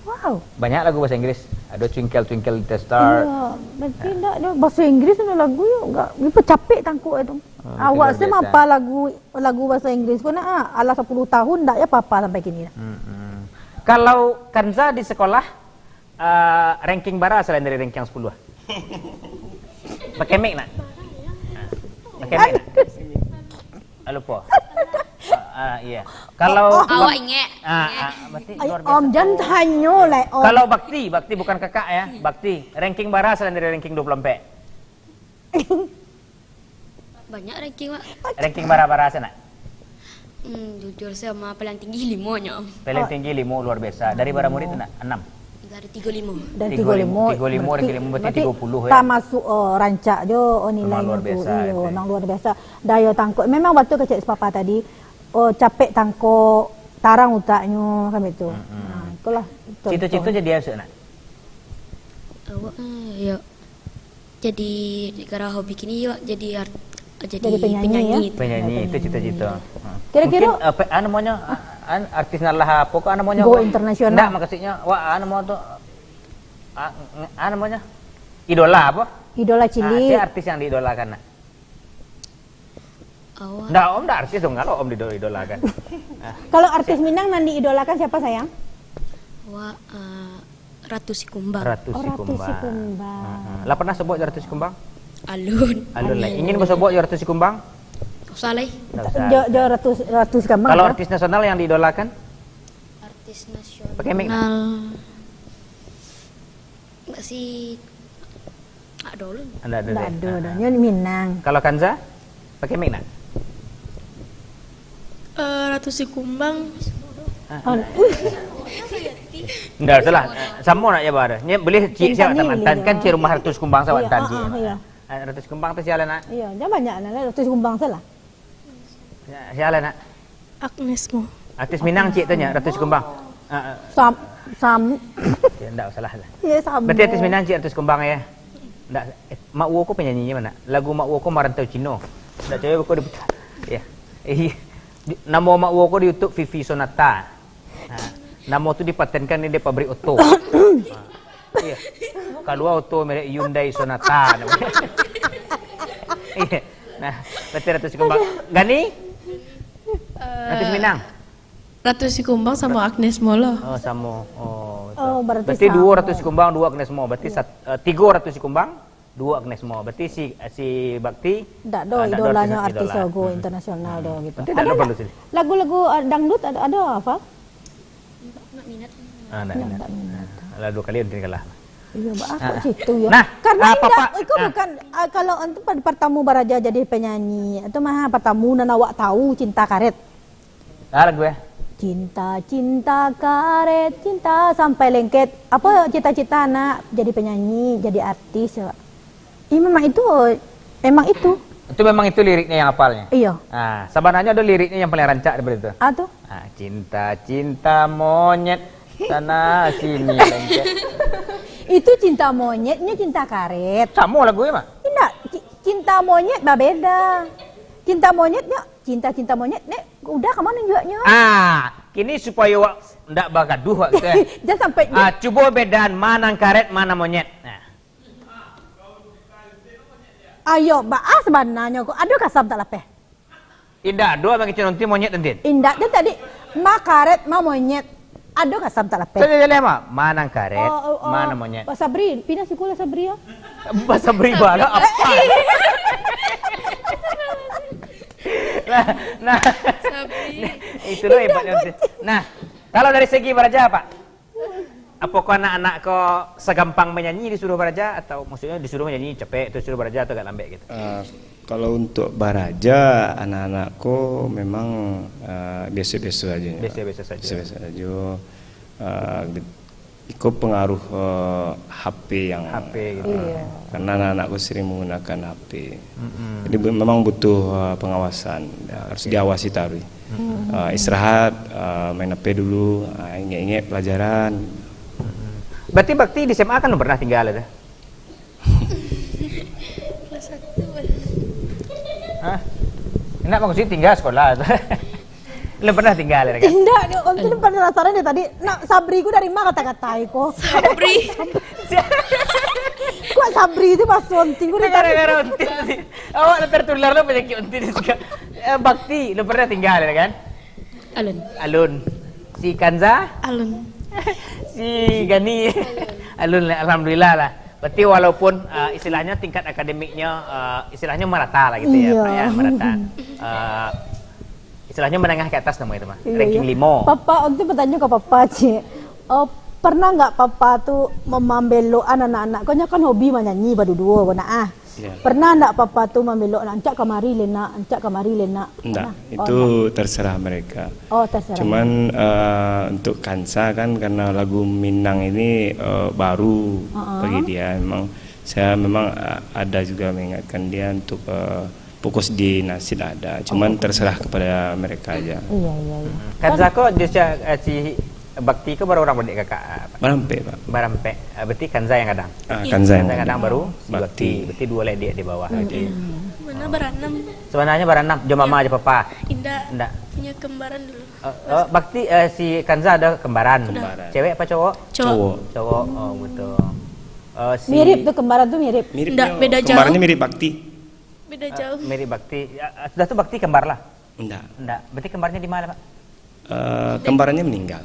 Wow. Banyak lagu bahasa Inggris. Ado Twinkle Twinkle Little Star. Iyo, berarti Ha. ndak ado bahasa Inggris ado lagu yo, enggak. Ni pacapek tangkok itu. Oh, itu Awak luar se biasa. mapa lagu, lagu bahasa Inggris ko nak, ah, alah sapuluah tahun ndak yo apa-apa sampai kini. Mm-mm. Kalau Kanza di sekolah, Ah, ranking bara selain dari ranking sapuluah? Pakai mic nak? Ah, pakai mic nak? Ah, lupa. Ah, ah, iya. Kalau Oh, oh. Awak ingat. Ah, Ingat. ah, berarti Ayo, luar biasa. Om, jangan tanyo lah, Om. Kalau Bakti, Bakti bukan kakak ya, Bakti. Ranking bara selain dari ranking dua puluh empat? Banyak ranking, Wak. Ranking bara-bara sanak? Hmm, jujur, sama paling tinggi limo nyo. Paling Oh. tinggi limo, luar biasa. Dari bara murid tu nak? Enam? Dari tigo limo. Dari Tigo limo, tigo limo, berarti, ranking limo, berarti berarti tigo puluh, ya. Tamasuk, oh, rancak jo, oh, Memang nilainyo luar tu. biasa, Iyo, itu. memang luar biasa. Daya tangkok. Memang batua kecek si Papa tadi, oh, capek tangkok, tarang utaknyo, kan begitu. Mm-mm. Nah, itulah. Cita-cita Contoh. jadi apa, nak? Awak, eh, yo. Jadi, gara hobi kini yo jadi art-, jadi Jadi penyanyi, penyanyi. ya? Penyanyi, itu cita-cita. Ha. Kira-kira Mungkin, eh, pe-, ah, namonyo, ah, an-, artis nan lah apo ko, ah, namonyo Go ko? internasional. Ndak, maksudnyo, wah, ah, namo tu, ah, ng-, ah, namonyo? Idola apo? Idola Ah, cilik. sia artis yang diidolakan, nak? Awak. Ndak, Om ndak artis dong, kalau Om dido-, idolakan. Ah. Kalau artis Minang nan diidolakan siapa, sayang? Wak, eh, Ratu Sikumbang. Ratu Oh, Ratu Sikumbang. Sikumbang. Heeh. Lah pernah sobok jo Ratu Sikumbang? Alun. Alun lah. Alun. Ingin basobok jo Ratu Sikumbang? Usah lai. Ndak usah. Jo, jo Ratu, Ratu Sikumbang, Kalau kan? artis nasional yang diidolakan? Artis nasional. Pakai mic, nak? Masih Ado lah. Ndak ado Ndak deh. ado Ha, dah. ha. Nyo Minang. Kalau Kanza, pakai mic nak? Eh, Ratu Sikumbang. Ha. Oh. Ndak usah lah. Samo nak jawapan. Nyo boleh cik Intan siapa ni mantan. Kan cik rumah Ratu Sikumbang sawan Iyo, tan ah, cik. ah, iyo. Ah, Ratu Sikumbang tu siapa nak? Iyo, jangan banyak lah. Ratu Sikumbang salah. Ya, siapa nak? Agnes Mo. Artis Minang cik tanya, Ratu Sikumbang. Ah, ah. Sam-, sam- Ya, ndak usah lah. Ya, sama. Berarti artis Minang cik Ratu Sikumbang ya. Ndak, eh, Mak Wo ko penyanyi mana? Lagu Mak Wo ko Marantau Cino. Ndak cewek ko diputar. Ya. Eh, di-, nama Mak Wo ko di YouTube Vivi Sonata. Nah, nama tu dipatenkan di pabrik oto. Nah, iya. Kalua oto merek Hyundai Sonata namanya. Iya. Nah, berarti Ratu Sikumbang. Gani? Eh, Ratu Minang? Ratu Sikumbang sama Agnes Mo lah. Oh, samo. Oh, betul. Oh, berarti Berarti duo sama. Ratu Sikumbang, duo Agnes Mo. Berarti Iya. sat-, eh, tigo Ratu Sikumbang, duo Agnes Mo. Berarti si, si Bakti, Ndak do ah, ndak do idolanyo artis, artis idola. go Hmm. internasional do Hmm. gitu. Berarti Ada ndak do ndak perlu sih. lagu-lagu, ah, dangdut ada, ada apa? Ndak minat. Ah, ndak Ndak, minat. ndak minat. Ah, lah duo kali nanti kalah. Iyo, ba, Ah, kok ah. situ yo. Nah, Karena ah, indak, Papa, iko ah. bukan, ah, kalau antu pad-, pertamo baraja jadi penyanyi, atau mah pertamo nan awak tahu Cinta Karet. Ah, lagu eh. Cinta, cinta karet, cinta sampai lengket. Apa cita-cita nak jadi penyanyi, jadi artis, yo? Ih, memang itu, emang itu. Itu memang itu liriknya yang hafalnya? Iyo. Ah, sabananyo ado liriknya yang paling rancak daripada itu. Ah, tu? Ah, cinta, cinta monyet, sana sini lengket. Itu cinta monyet, ini cinta karet. Samo lagu ya, Mak? Indak, ci-, cinta monyet babeda. Cinta monyet nyo, cinta-cinta monyet, nek, udah ka mano juaknyo? Ah, kini supayo wak ndak bagaduh wak tu, eh. Jangan sampai Ah, cubo bedaan ma nan karet, ma nan monyet. Nah. Ayo, baa sabananyo ko? Ado kasam tak lapeh? Indak ado, abang kecil nanti monyet nanti. Indak, dia tadi ma karet, ma monyet. Ado kasam tak lapeh? Saya jaleh, Ma. Ma nan karet, Oh, oh, oh. ma nan monyet. Pak Sabri, pindah sikulah Sabri, yo. Pak Sabri bala apa? Nah, nah. Sabri. Itulah hebatnya nanti. Nah, kalau dari segi baraja, Pak, Apakah anak-anak ko sagampang manyanyi disuruh baraja, atau maksudnyo disuruh manyanyi capek, tu disuruh baraja tu agak lambek gitu? Ah, kalau untuk baraja, anak-anak ko memang, ah, biaso-biaso sajo. Biaso-biaso sajo. Biaso-biaso sajo. Ah, ge-, iko pengaruh, ah, H P yang H P gitu. Iyo. Karena anak-anak ko sering menggunakan H P. Mm-mm. Jadi, bu-, memang butuh, uh, pengawasan. Ya, harus Oke. diawasi taruih. Mm-mm. Uh, istirahat, uh, main H P dulu, uh, ingat-ingat pelajaran. Mm-mm. Berarti Bakti di S M A kan alun pernah tingga tu? Kelas satu. Hah? Indak, maksudnyo tingga sekolah tu. Alun pernah tingga kan? Indak, Dok. Onti panasaran dari tadi. Nak Sabri ko dari ma kata-kata ko? Sabri. Kok Sabri tu masuak Onti ko dari tadi? Gara-gara Onti tadi. Awak lah tertular lah penyakit Onti ni juga. Eh, Bakti, alun pernah tingga kan? Alun. Alun. Si Kanza? Alun. Si Gani? Alun lah, alhamdulillah lah. Berarti walaupun, eh, istilahnya tingkat akademiknya, eh, istilahnya merata lah gitu ya, Iyo. Pak, ya, merata. Eh, istilahnya menengah ke atas namanya itu mah. Iyo, Ranking iyo. Limo. Papa, Onti batanyo ka Papa, Cik. Eh, pernah nggak Papa tu mambelok-an anak-anak? Ko nyo kan hobi manyanyi baduo-duo, ko nak ah. Ya. Pernah ndak Papa tu mambelok, "Nak, ancak kamari le nak, ancak kamari le nak"? Ndak, pernah? Oh, itu ndak. Terserah mereka. Oh, terserah. Cuman, eh, untuk Kanza kan, karena lagu Minang ini, eh, baru Heeh. bagi dia, memang saya memang, eh, ada juga mengingatkan dia untuk, eh, fokus di nasid ada. Cuman Oh. terserah kepada mereka aja. Iya, iya, iya. Kanza ko, dia si, eh, si Bakti ko bara urang beradik kakak? Barampek, Pak. Barampek. Ah, berarti Kanza yang gadang? Ah, Kanza yang gadang. Kanza gadang baru si Bakti. Bakti. Berarti duo lah adik di bawah. Hmm. Oke. Mana baranam? Sebenarnya baranam, jo mama, jo papa? Indak. Indak. Punya kembaran dulu. Eh, eh, Bakti, eh, si Kanza ada kembaran. Sudah. Kembaran. Cewek apa cowok? Cowok. Cowok. Cowok. Oh, betul. Eh, si Mirip tu, kembaran tu mirip. Mirip Indak, nyo. Beda jauh. Kembarannya mirip Bakti. Beda Eh, jauh. Mirip Bakti. Ya, eh, sudah tu Bakti kembar lah? Indak. Indak. Berarti kembarnya di mana, Pak? Eh, kembarannya meninggal.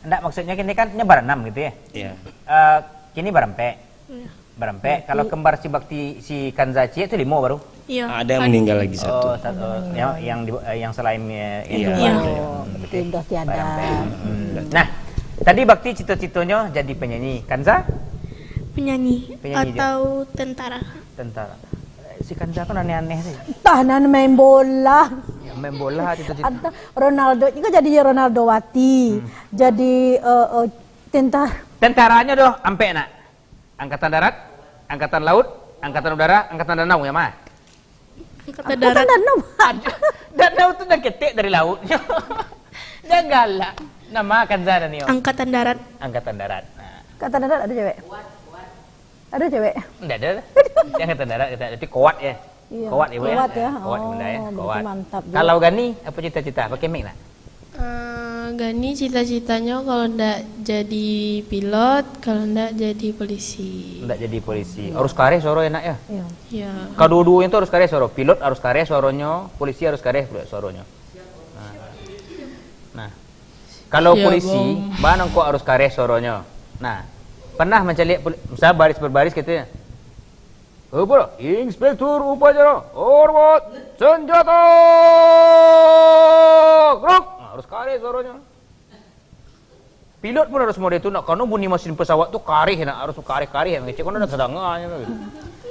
Ndak, maksudnya kini kan nyo baranam gitu ya? Iya. Eh, kini barampek. Iya. Barampek. Kalau kembar si Bakti, si Kanza ciek tu limo baru? Iya. Ada yang meninggal lagi satu. Oh, sa-, eh, yang, yang di, eh, yang selain, eh, yang Iya. tu Iya. baru. Oh, Hmm, berarti sudah tiada. Barampek. Hmm. Nah, tadi Bakti cita-citanyo jadi penyanyi. Kanza? Penyanyi Penyanyi je. atau tentara? Tentara. Eh, si Kanza kan aneh-aneh sih. Entah, nan main bola. Ya, main bola cita-cita. Entah, Ronaldo, ini kan jadi Ronaldo Wati. Hmm. Jadi, eh, eh, tentara. Tentaranya doh, ampek nak. Angkatan darat, angkatan laut, angkatan udara, angkatan danau, yang mana? Angkatan Angkatan darat. danau. Aduh, danau tu dah ketek dari laut. Jangan galak. Nama Kanza dan Nio? Angkatan darat. Angkatan darat. Nah. Angkatan darat ada cewek? Ada cewek? Ndak ada lah. Dia angkatan darat, kata, berarti kuat ya. Iya, Kuat ya, Bu, ya? kuat ya. Kuat, Oh, Bunda, ya. berarti Kuat. mantap juga. Kalau Gani, apa cita-cita? Pakai mic nak? Eh, Gani cita-citanyo kalau ndak jadi pilot, kalau ndak jadi polisi. Ndak jadi polisi. Iya. Harus kareh suaro enak ya? Iya. Ya. Kadua-duanya tu harus kareh suaro. Pilot harus kareh suaronyo, polisi harus kareh pula suaronyo. Nah. Nah. Kalau Siap, polisi, Bang. Bang, kok harus kareh suaronyo. Nah, pernah mancaliak poli-, misal baris berbaris gitu ya. Apa? Inspektur upacara, hormat, senjata! Gerak! Nah, harus kareh suaronyo. Pilot pun harus model tu, nak, karena bunyi mesin pesawat tu kareh, nak, harus kareh-kareh, mangecek, kono nak tadanga, gitu. Jadi,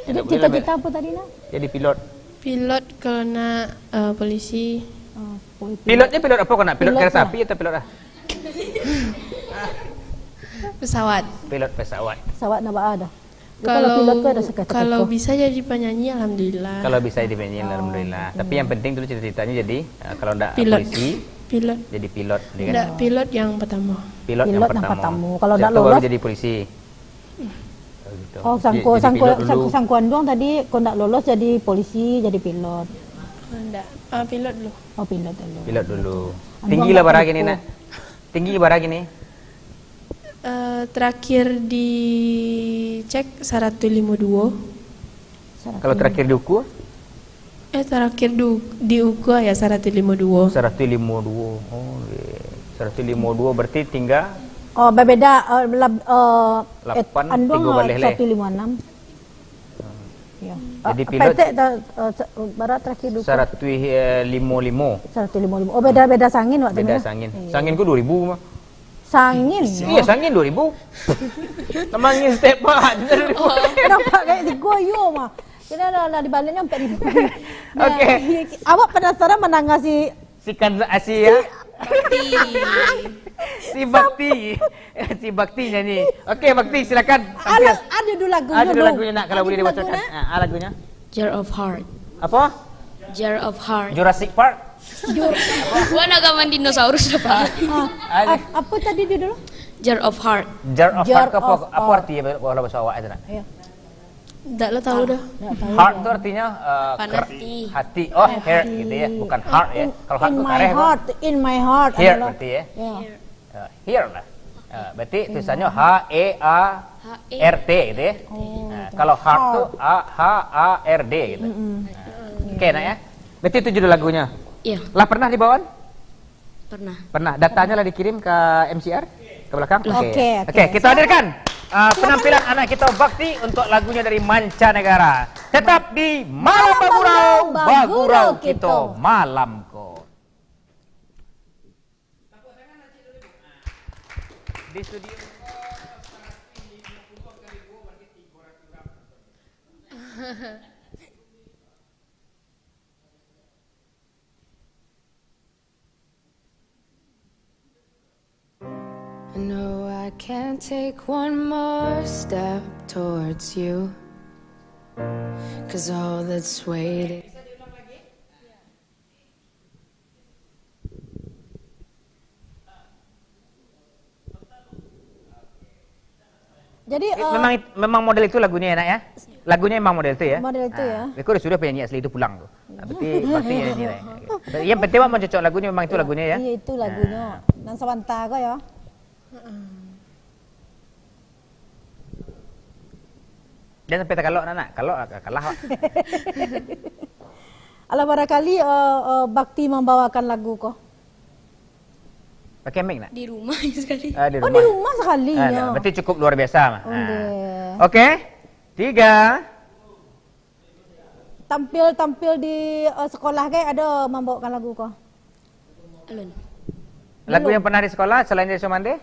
Tidak boleh cita-cita lambat. apa tadi, nak? Jadi pilot. Pilot kalau nak, eh, polisi. Oh, polisi. Pilotnya pilot apa kau nak? Pilot Pilot kereta lah. api atau pilot ah? Pesawat. Pilot pesawat. Pesawat nak ba-, ada. Jadi, kalau Kalau, pilot tu ada seketika kalau tu. bisa jadi penyanyi, alhamdulillah. Kalau bisa jadi penyanyi, Oh, alhamdulillah. oke. Tapi yang penting dulu cita-citanya jadi, eh, kalau ndak Pilot. polisi, Pilot. jadi pilot, ya kan? Ndak, pilot yang pertama. Pilot yang Pilot yang pertama. pertama. Kalau Sudah ndak tu baru lolos jadi polisi. Oh, gitu. Oh, Jadi, sangko, jadi sangko, pilot dulu. sangko, sangko anduang tadi, kau ndak lolos jadi polisi, jadi pilot. Oh, ndak. Ah, pilot dulu. Oh, pilot dulu. Pilot dulu. Anduang Tinggi lah ndak bara kini, kelipu. nak? Tinggi bara kini? Eh, terakhir dicek seratus lima duo. Kalau terakhir diukur? Eh, terakhir du-, diukur ya seratus lima duo. Seratus lima duo. Oh, iya. Seratus lima duo berarti tinggal Oh, berbeda, eh, lab-, eh, Lapan, anduang, tiga baleh leh. seratus lima enam. Ya. Jadi Ah, pilot petek ta-, eh, sa-, barat terakhir duo. Seratus limo limo. Seratus limo limo. Oh, beda-beda sangin waktu Beda ni, ya? sangin. Iya. Sangin ku dua ribu mah. Sangin, Iya, ya? sangin dua ribu. Namangin step bahan. Nampak kayak si Goyo mah. Kena lah, lah dibaliknya empat ribu. Nah, Oke. awak penasaran menangah si Si Kanza, ah, si, ya? Bakti. Si Bakti. Si Bakti nyanyi. Oke, Bakti, silakan tampil. Alah, ada dulu lagunya Ada dulu dong. lagunya, nak, kalau Ada boleh dulu dibacakan. lagunya. Ah, ah, lagunya. Jar of Heart. Apa? Jar of Heart. Jurassic Park? Jur- Wah, naga mandi dinosaurus apa? Ah, Ada. ap-, apa tadi judul? Jar of heart. Jar of Jar heart tu apa, of apa heart. Arti ya, kalau bahasa awak itu nak? Ya. Ndak lah tahu dah. Ndak tahu Heart dah. Tu artinya eh, Panas. Ker- Hati. Hati. Oh, heart gitu ya, bukan heart ya. In, kalau heart in tu my kareh apa? Heart, in my heart Heart adalah berarti ya. Ya. Eh, here lah. Eh, berarti tulisannya H E A R T gitu ya. Oh, nah, gitu. Kalau heart tu Heart. A H A R D gitu. Mm-mm. Nah. Oke, nak ya. Berarti itu judul lagunya. Iya. Lah pernah dibawa? Pernah. Pernah. Datanya lah dikirim ke M C R ke belakang. Oke. Oke, oke. Oke, kita hadirkan uh, penampilan anak kita Bakti untuk lagunya dari mancanegara. Tetap di Malam Bagurau, Bagurau Kito Malam Ko. Di studio. I know I can't take one more step towards you, 'cause all that's waiting. Jadi, eh, eh, memang memang model itu lagunya ya, Nak ya? Lagunya memang model itu ya? Model itu ya. Ah, kau sudah penyanyi asli itu pulang tu. Ah, berarti berarti ya ini lah. Yang penting memang cocok lagunya memang itu lagunya ya. Iya, itu lagunya. Nah. Nan sabanta ko ya. Jan sampai takalok nak, nak. Kalok lah, kalah awak. Alah, barangkali eh, eh, Bakti mambawakan lagu ko. Pakai mic nak? Di rumah sekali. Ah, di Oh, di rumah. Rumah sekali Ah, ya. Nah, berarti cukup luar biasa mah. Oke. Ah. Oke. Tiga. Tampil-tampil di eh, sekolah ke ada mambawakan lagu ko? Alun. Lagu Belum. Yang pernah di sekolah selain dari Somande?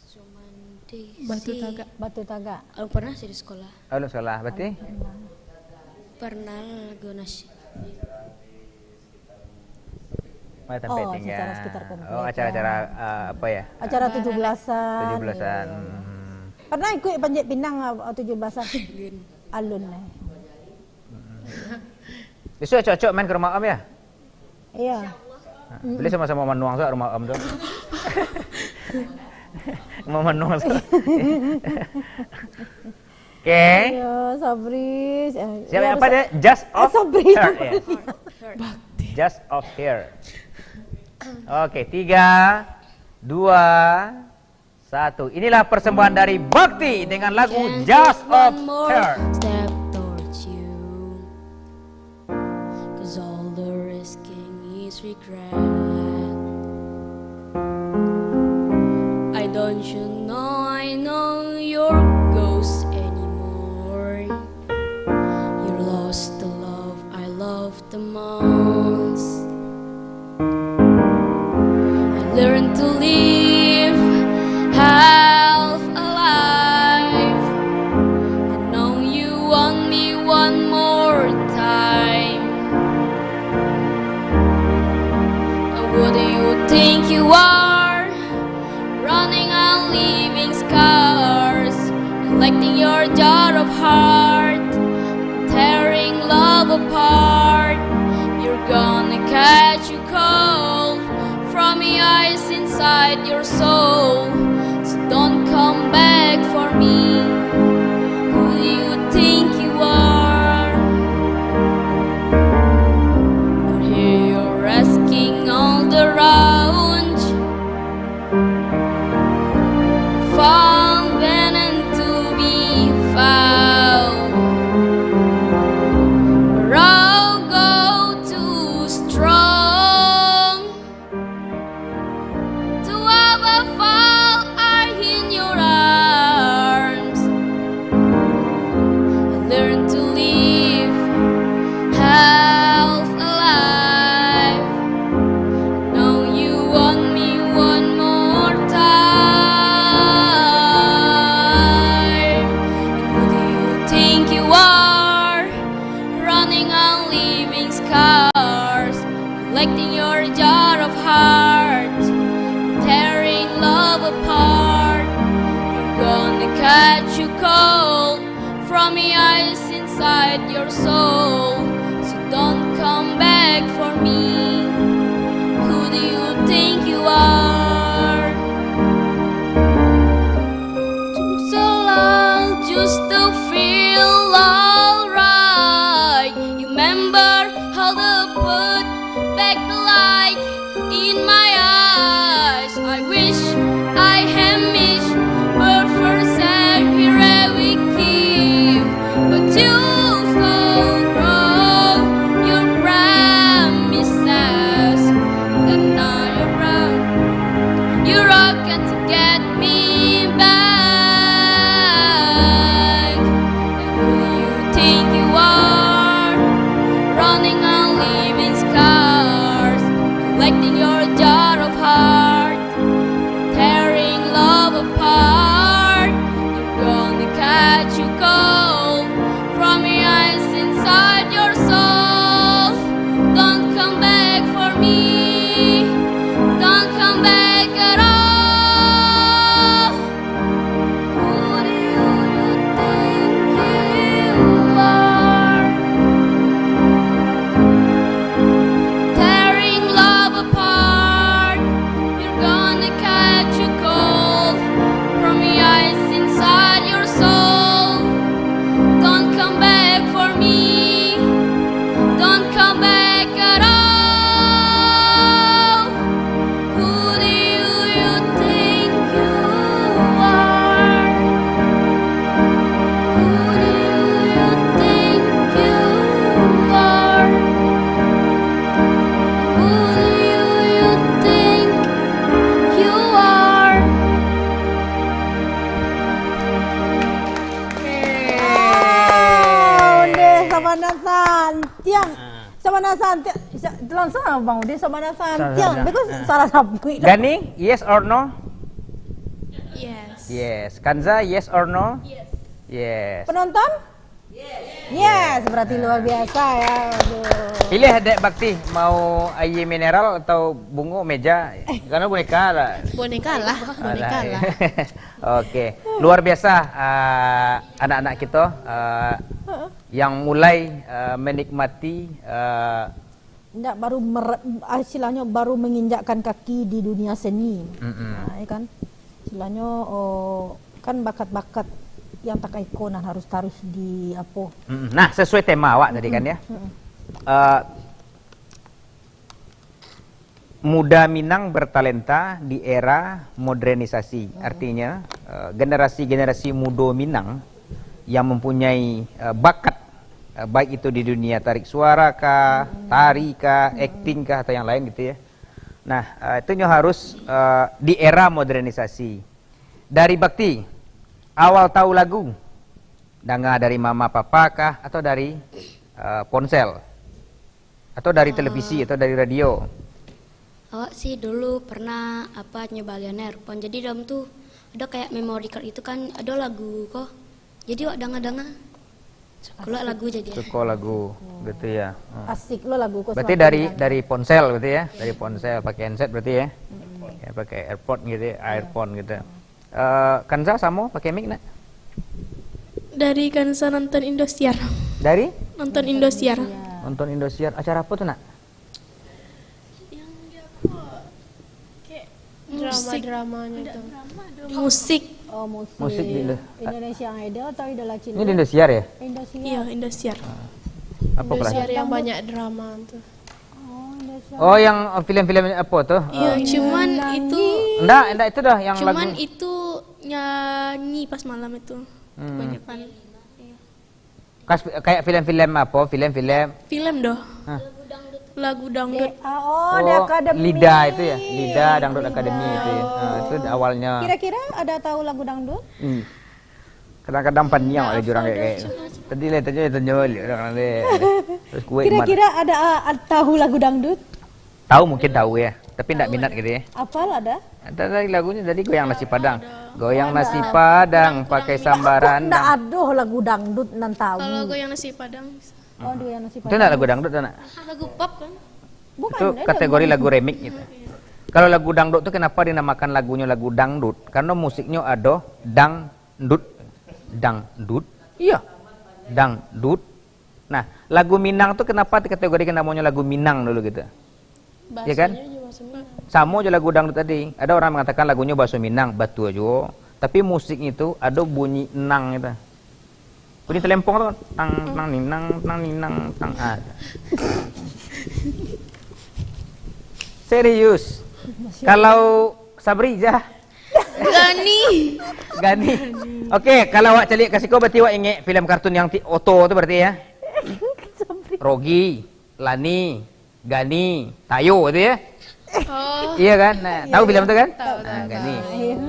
Somande Batu si Tagak. Batu Tagak. Alun pernah sih di sekolah. Alun sekolah, berarti? Alun pernah. Pernah lagu nasyid. Mana sampai Oh, tinggal? Secara sekitar komplek, Oh, acara-acara ya. Ah, apa ya? Acara tujuh belasan. Tujuh belasan. Iya, iya. Hmm. Pernah ikut Panjat Pinang ah, tujuh belasan? Alun. Alun lah. Besok acok-acok main ke rumah Om ya? Iya. Nah, boleh sama-sama manuang sa rumah Om tu. Rumah manuang sa. Oke. Iya, Sabri. Eh, Siapa iya, apa Sa- dia? Just Eh, of Sabri. Her, ya. Bakti. Just of her. Oke, tiga, dua, satu. Inilah persembahan dari Bakti dengan lagu Can't Just take one of more Her. Step towards you, 'cause all the risking is regret. I don't you know I know your ghost anymore. You lost the love I love the most. I learned to live half alive. I know you want me one more time. And what do you think you are? Running on living scars, collecting your jar of heart, tearing love apart. You're gonna catch a cold from the ice inside your soul. So don't come back for me. Who do you think you are? I hear you're asking all the rounds. Found and to be found. Where I'll go too strong. To have a fall, I in your arms. I learn to live half alive. Now you want me one more time. Who do you think you are? Running on living scars, collecting your jar of hearts, tearing love apart. You're gonna catch a cold from the ice inside your soul. So don't come back for me. Who do you think you are? Santiang. Ah. Sabana santiang. Sa-, langsung lah Bang Udin, sabana santiang. Santiang. Because Ah. salah sabuik. Gani, yes or no? Yes. Yes. Kanza, yes or no? Yes. Yes. Penonton? Yes. Yes, berarti luar biasa ya. Aduh. Pilih, Dek Bakti, mau aia mineral atau bungo meja? Karena boneka lah. Boneka lah, Alah, boneka iya. lah. Oke, luar biasa, ah, anak-anak kita, ah, Heeh. yang mulai, ah, menikmati, ah, Ndak, baru mer-, ah, istilahnya baru menginjakkan kaki di dunia seni. Mm-mm. Nah, ya kan? Istilahnya, oh, kan bakat-bakat yang takaiko nan harus taruih di apo. Mm-mm. Nah, sesuai tema awak tadi kan, Mm-mm. ya. Mm-mm. Eh, muda Minang bertalenta di era modernisasi. Mm-mm. Artinya, eh, generasi-generasi muda Minang yang mempunyai, eh, bakat, eh, baik itu di dunia tarik suara kah, Hmm. tari kah, Hmm. akting kah, atau yang lain gitu ya. Nah, eh, itu nyo harus, eh, di era modernisasi. Dari Bakti, awal tahu lagu, danga dari mama papa kah, atau dari, eh, ponsel? Atau dari televisi, Ah. atau dari radio? Awak sih dulu pernah, apa, nyo balian earphone. Jadi dalam tu ada kayak memory card itu kan, ada lagu ko. Jadi awak danga-danga. Suko lagu jadi. Suko lagu, gitu ya. Hmm. Asik lo lagu ko. Berarti semakin dari, danga. dari ponsel berarti ya? Dari ponsel, pakai handset berarti ya? Mm-mm. Ya, pakai earphone gitu ya, Iya. earphone gitu. Eh, Kanza samo pakai mic, nak? Dari Kanza nonton Indosiar. Dari? Nonton Indosiar. Nonton Indosiar. Acara apa tu, nak? Yang dia kok kayak Musik. Drama-dramanya Ndak itu. drama, drama. Musik. Oh, musik. Musik di Indo-, Indonesian Idol atau Idola Cilik? Ini di Indosiar ya? Indosiar. Iya, Indosiar. Apa kelas? Indosiar yang banyak drama tuh. Oh, Indosiar. Oh, yang, eh, film-film apa tuh? Iya, Eh, cuman Nyanyi. itu Ndak, ndak itu dah yang cuman lagu. itu nyanyi pas malam itu. Hmm. Kebanyakan. Iya. Kas-, kayak film-film apa? Film-film? Film doh. Hah? Lagu dangdut. De-, ah, oh, The Oh, Academy. Lida itu ya? Lida Dangdut Lida. Academy itu ya. Ah, itu awalnya. Kira-kira ada tahu lagu dangdut? Hmm. Kadang-kadang paniang Nggak ada jurang hafal kayak, dah, kayak. cuma Tadi lah tanya, tanya balik orang deh. Terus kuat Kira-kira ada, ah, tahu lagu dangdut? Tahu, mungkin tahu ya, tapi ndak Tahu minat ada. gitu ya. Apal ada? Ada lagi lagunya tadi, Goyang Nasi Padang. Ada. Goyang Oh, nasi ada. padang Ndak, pakai ndak. sambal Kok ndak rendang. ada lagu dangdut nan tahu? Kalau Goyang Nasi Padang bisa. Oh, Goyang Nasi Itu Padang. ndak lagu dangdut tu, nak? Lagu pop kan? Bukan, Itu eh, kategori lagu. lagu remix gitu. Kalau lagu dangdut tu kenapa dinamakan lagunya lagu dangdut? Karena musiknya ada dangdut. Dangdut? Iya. Dangdut. Nah, lagu Minang tu kenapa dikategorikan namanya lagu Minang dulu gitu? Iya kan? Bahasanya juga bahasa Minang. Samo jo lagu dangdut tadi. Ada orang mengatakan lagunya bahasa Minang, betul juga. Tapi musiknya itu ada bunyi nang gitu. Bunyi telempong tu, tang, tang, ninang, tang, ninang, tang. Ah. Serius. Kalau Sabri, Jah? Gani. Gani. Oke, kalau awak caliak ka siko, berarti awak ingek filem kartun yang ti-, oto tu berarti ya? Rogi, Lani, Gani, Tayo tu ya? Oh. Iya kan? Nah, tahu filem tu kan? Tahu, Ah, tahu, Gani. tahu.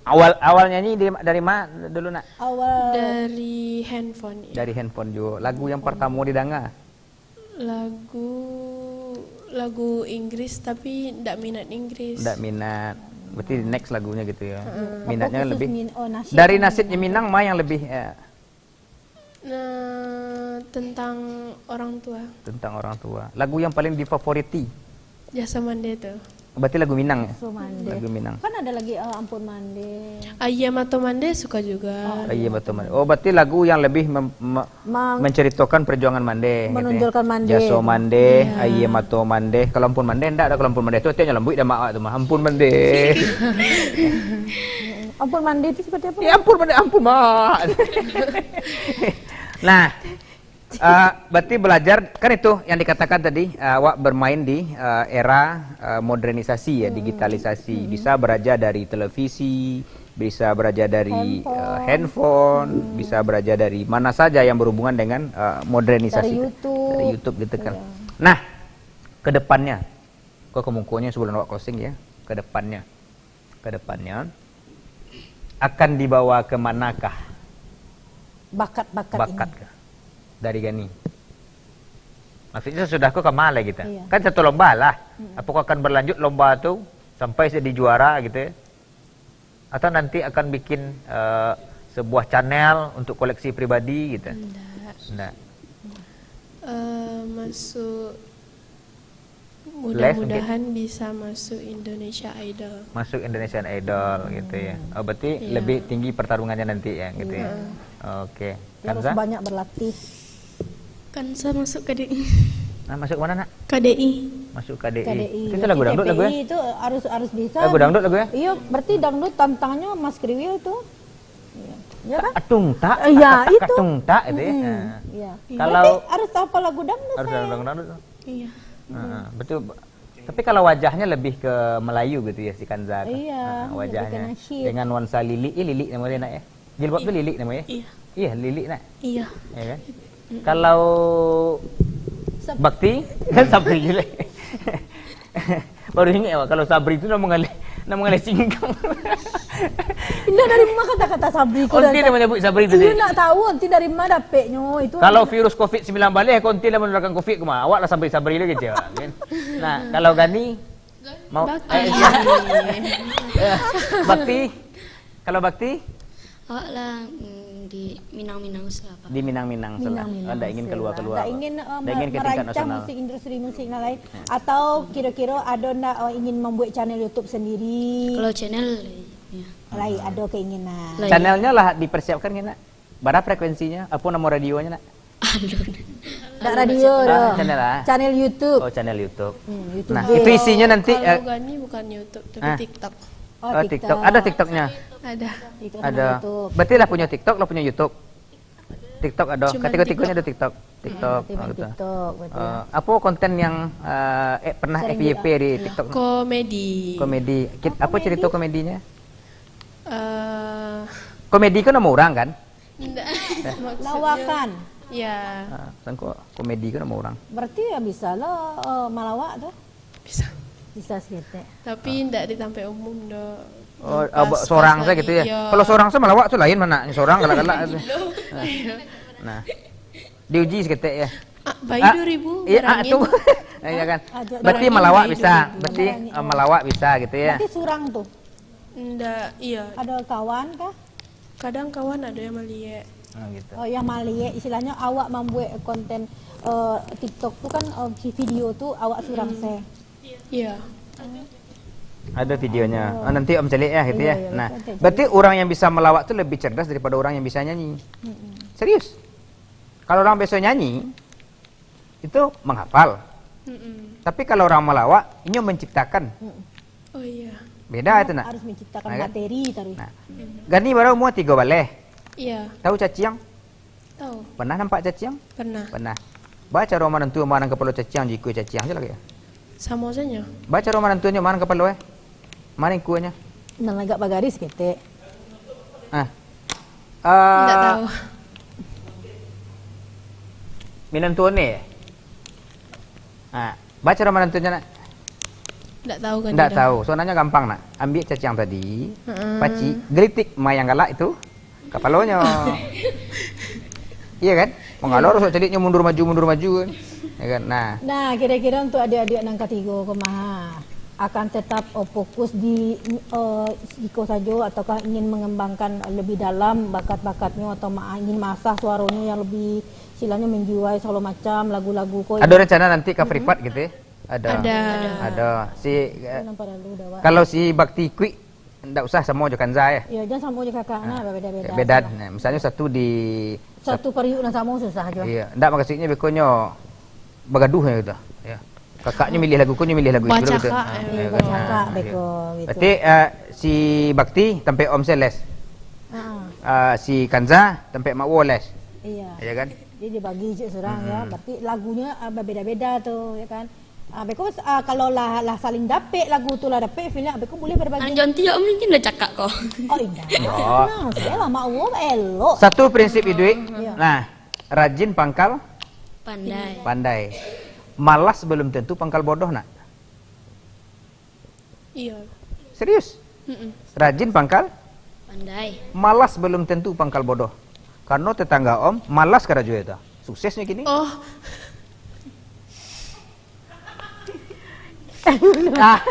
Awal, awal nyanyi dari, dari mana dulu, nak? Awal Dari handphone, iya. Dari handphone juga. Lagu yang pertama didengar? Lagu, lagu Inggris, tapi ndak minat Inggris. Ndak minat. Berarti next lagunya gitu ya. Heeh. Minatnya Apa khusus lebih min-, oh, nasyid dari yang nasyidnya Minang. Minang mah yang lebih, ya. Nah, tentang orang tua. Tentang orang tua. Lagu yang paling difavoriti? Jasa Mande tu. Berarti lagu Minang ya? Jasa Mande. Lagu Minang. Kan ada lagi, eh, Ampun Mande. Aia Mato Mande suka juga. Oh. Aia Mato Mande. Oh, berarti lagu yang lebih mem-, me-, Mang- menceritakan perjuangan Mande, gitu ya. Menonjolkan Mande. Jaso Mande, Iya. Aia Mato Mande. Kalau Ampun Mande, ndak ada kalau Ampun Mande tu, tiap nyo lambuik dah mak awak tu mah. Ampun Mande. Ampun Mande itu seperti apa? Ya ampun, Mande, ampun, Mak. Nah, eh, berarti belajar, kan itu yang dikatakan tadi, eh, awak bermain di, eh, era, eh, modernisasi ya, Hmm. digitalisasi. Hmm. Bisa belajar dari televisi, bisa belajar dari, eh, Handphone. handphone, Hmm. bisa belajar dari mana saja yang berhubungan dengan, eh, modernisasi. Dari YouTube. Dari YouTube gitu kan. Iya. Nah, ke depannya, kok kemungkinannya sebelum awak closing ya, ke depannya, ke depannya akan dibawa ke manakah Bakat-bakat ini? bakat kah? Dari Gani. Maksudnya sesudah ko ka ma lai gitu. Iya. Kan satu lomba lah. Mm-mm. Apakah akan berlanjut lomba tu sampai jadi juara gitu ya? Atau nanti akan bikin, eh, sebuah channel untuk koleksi pribadi gitu? Ndak. Ndak. Eh, masuk, les mungkin? Mudah-mudahan bisa masuk Indonesia Idol. Masuk Indonesian Idol gitu ya. Hmm. Oh, berarti, iya, lebih tinggi pertarungannya nanti ya gitu ya. Iya. Oke. Dia harus, Kanza? Banyak berlatih. Kanza masuk K D I. Nah, masuk ke mana, Nak? K D I. Masuk K D I. K D I, itu berarti lagu dangdut lagu ya? T P I itu harus, harus bisa. Lagu dangdut lagu ya? Iya, berarti dangdut tantangnya Mas Kriwil tuh. Iya. Iya kan? Tak, tung, tak, iya, tak, tak, itu. Tung, tak, gitu ya. Mm-mm. Nah. Iya. Kalau berarti harus hafal lagu dangdut, harus saya. Lagu dangdut tuh. Iya. Heeh, betul. Tapi kalau wajahnya lebih ke Melayu gitu ya, si Kanza tuh. Iya, heeh, lebih ke wajahnya nasyid. Dengan nuansa lilik, eh, lilik namanya, Nak, ya? Jilbab tu, iya, lilik namanya? Iya. Iya, lilik, Nak? Iya. Iya kan? Mm-mm. Kalau Sab- Bakti, kan Sabri juga. Baru ingat awak, kalau Sabri tu nama ngalih, nama ngalih singkong. Indak dari ma kata-kata Sabri ko. Onti dah manyabut Sabri tadi. Iyo, ndak tahu onti dari ma dapeknyo itu. Kalau virus covid sembilan baleh, kok onti lah manurunkan covid ko mah. Awak lah Sabri-Sabri lah kecek awak, kan? Nah, kalau Gani, mau, Bakti. Eh, iya. Eh, Bakti. Kalau Bakti? Awak lah, mm, di Minang-Minang sajo lah, Pak. Di Minang-Minang sajo lah. Minang-Minang sajo lah. Ndak ingin keluar-keluar, Pak. Ndak ingin, eh, ndak ingin ke tingkat nasional. Merancang musik, industri musik nan lain. Ya. Atau kiro-kiro ado ndak, eh, ingin membuat channel YouTube sendiri? Kalau channel, ya. Lai, ado keinginan. Lai. Channelnya lah dipersiapkan, kan, Nak? Bara frekuensinya? Apa nama radionyo, Nak? Alun. Ndak radio doh. Ah, channel ah? Channel YouTube. Oh, channel YouTube. Hmm, YouTube. Nah, itu isinya nanti, kalau eh, Gani bukan YouTube, tapi, ah, TikTok. Oh, oh, TikTok. TikTok. Ada TikToknya? Ada. TikTok sama YouTube. Ada. Berarti lah punya TikTok, lah punya YouTube. TikTok ada. Cuman ketiga-tiganya TikTok. Ada TikTok. Hmm, TikTok. Tiba gitu. TikTok, betul. Eh, apa konten yang, eh, eh, pernah F Y P di TikTok? Sering di-, iya. Komedi. Komedi. Kit-, oh, apa cerita komedinya? Eh, komedi kan nama orang, kan? Ndak. Eh. Maksudnya, lawakan. Ya. Ah, sangko komedi kan nama orang. Berarti ya bisa lah, eh, malawak tu. Bisa. Bisa saketek. Tapi, ah, ndak di tampek umum doh. Oh, ah, sorang sajo gitu ya. Pas lagi, iya. Kalau sorang sajo malawak tu lain, Nak. Sorang galak-galak tu. Gilo. Nah. Nah. Diuji saketek ya. Ah, bayi dua ribu, iya, ah, barangin. Tu. Iya kan? Berarti malawak bisa. Barangin bayi dua ribu. Berarti, eh, malawak bisa gitu ya. Berarti surang tu. Ndak, iya. Ada kawan kah? Kadang kawan ada yang maliek. Ah, gitu. Oh, yang maliek, istilahnya awak mambuek konten, eh, TikTok tu kan, eh, si video tu awak surang se. Iya. Ada videonya. Oh. Ah, nanti Om caliak ya, gitu ya. Iya, iya, nah, nanti caliak. Berarti orang yang bisa malawak tu lebih cerdas daripada orang yang bisa nyanyi. Mm-mm. Serius. Kalau orang biasa nyanyi, itu menghafal. Mm-mm. Tapi kalau orang malawak, inyo menciptakan. Mm-mm. Oh, iya. Beda itu, Nak. Harus menciptakan materi taruih. Nah. Mm. Gani baru umua tigo baleh. Iya. Tahu caciang? Tahu. Pernah nampak caciang? Pernah. Pernah. Ba caro manantu ma nan kapalo caciang, jo ikua caciang se lah, ya? Samo sajo. Ba caro manantunyo ma nan kapalo, eh? Ma nan ikuanyo? Nan agak bagaris ketek. Ah. Ndak tahu. Minantu one? Ah, ba caro manantunyo, Nak? Ndak tahu kan. Ndak tahu. Soalnyo gampang, Nak. Ambiak caciang tadi, heeh, pacik, gelitik, ma nan galak itu. Kapalonyo. Iya kan? Manggalor sok caliaknyo mundur maju, mundur maju kan. Ya kan? Nah. Nah, kira-kira untuk adik-adik nan katigo ko mah, akan tetap, oh, fokus di, eh, siko sajo ataukah ingin mengembangkan lebih dalam bakat-bakatnyo atau ma-, ingin maasah suaronyo yang lebih, istilahnya menjiwai segala macam lagu-lagu ko? Ado rencana nanti ka, mm-mm, Privat gitu ya? Ado. Ada. Ada. Si, eh, kalau si Bakti Quick, ndak usah samo jo Kanza, ya? Iya, jan samo jo kakak, nah, babeda-beda. Beda. Nah, misalnyo satu di satu pariuk nan samo susah jo. Iya, ndak, maksudnyo bekonyo bagaduh gitu. Ya. Kakaknyo milih lagu, konyo milih lagu itu gitu. Bacakak, eh, iya, bacakak, nah, beko, gitu. Berarti, eh, si Bakti tampek Om se les. Heeh. Eh, si Kanza tampek Mak Wo les. Iya. Iya kan? Jadi dibagi cek surang, ya. Hmm. Berarti lagunyo, ah, babeda-beda tu, ya kan? Ah, beko, ah, kalau lah, lah saling dapek lagu tu, lah dapek feeling, ah, beko buliah babagi. Anak jonti awak mungkin lah cakak ko. Oh, indak. Indak. Nah, sudah lah, Mak Wo elok. Satu prinsip iduik. Iya. Nah, rajin pangkal pandai. Pandai. Malas belum tentu pangkal bodoh, Nak. Iya. Serius? Mm-mm. Rajin pangkal? Pandai. Malas belum tentu pangkal bodoh. Karena tetangga Om malas karajo itu. Suksesnya kini. Oh. Ah,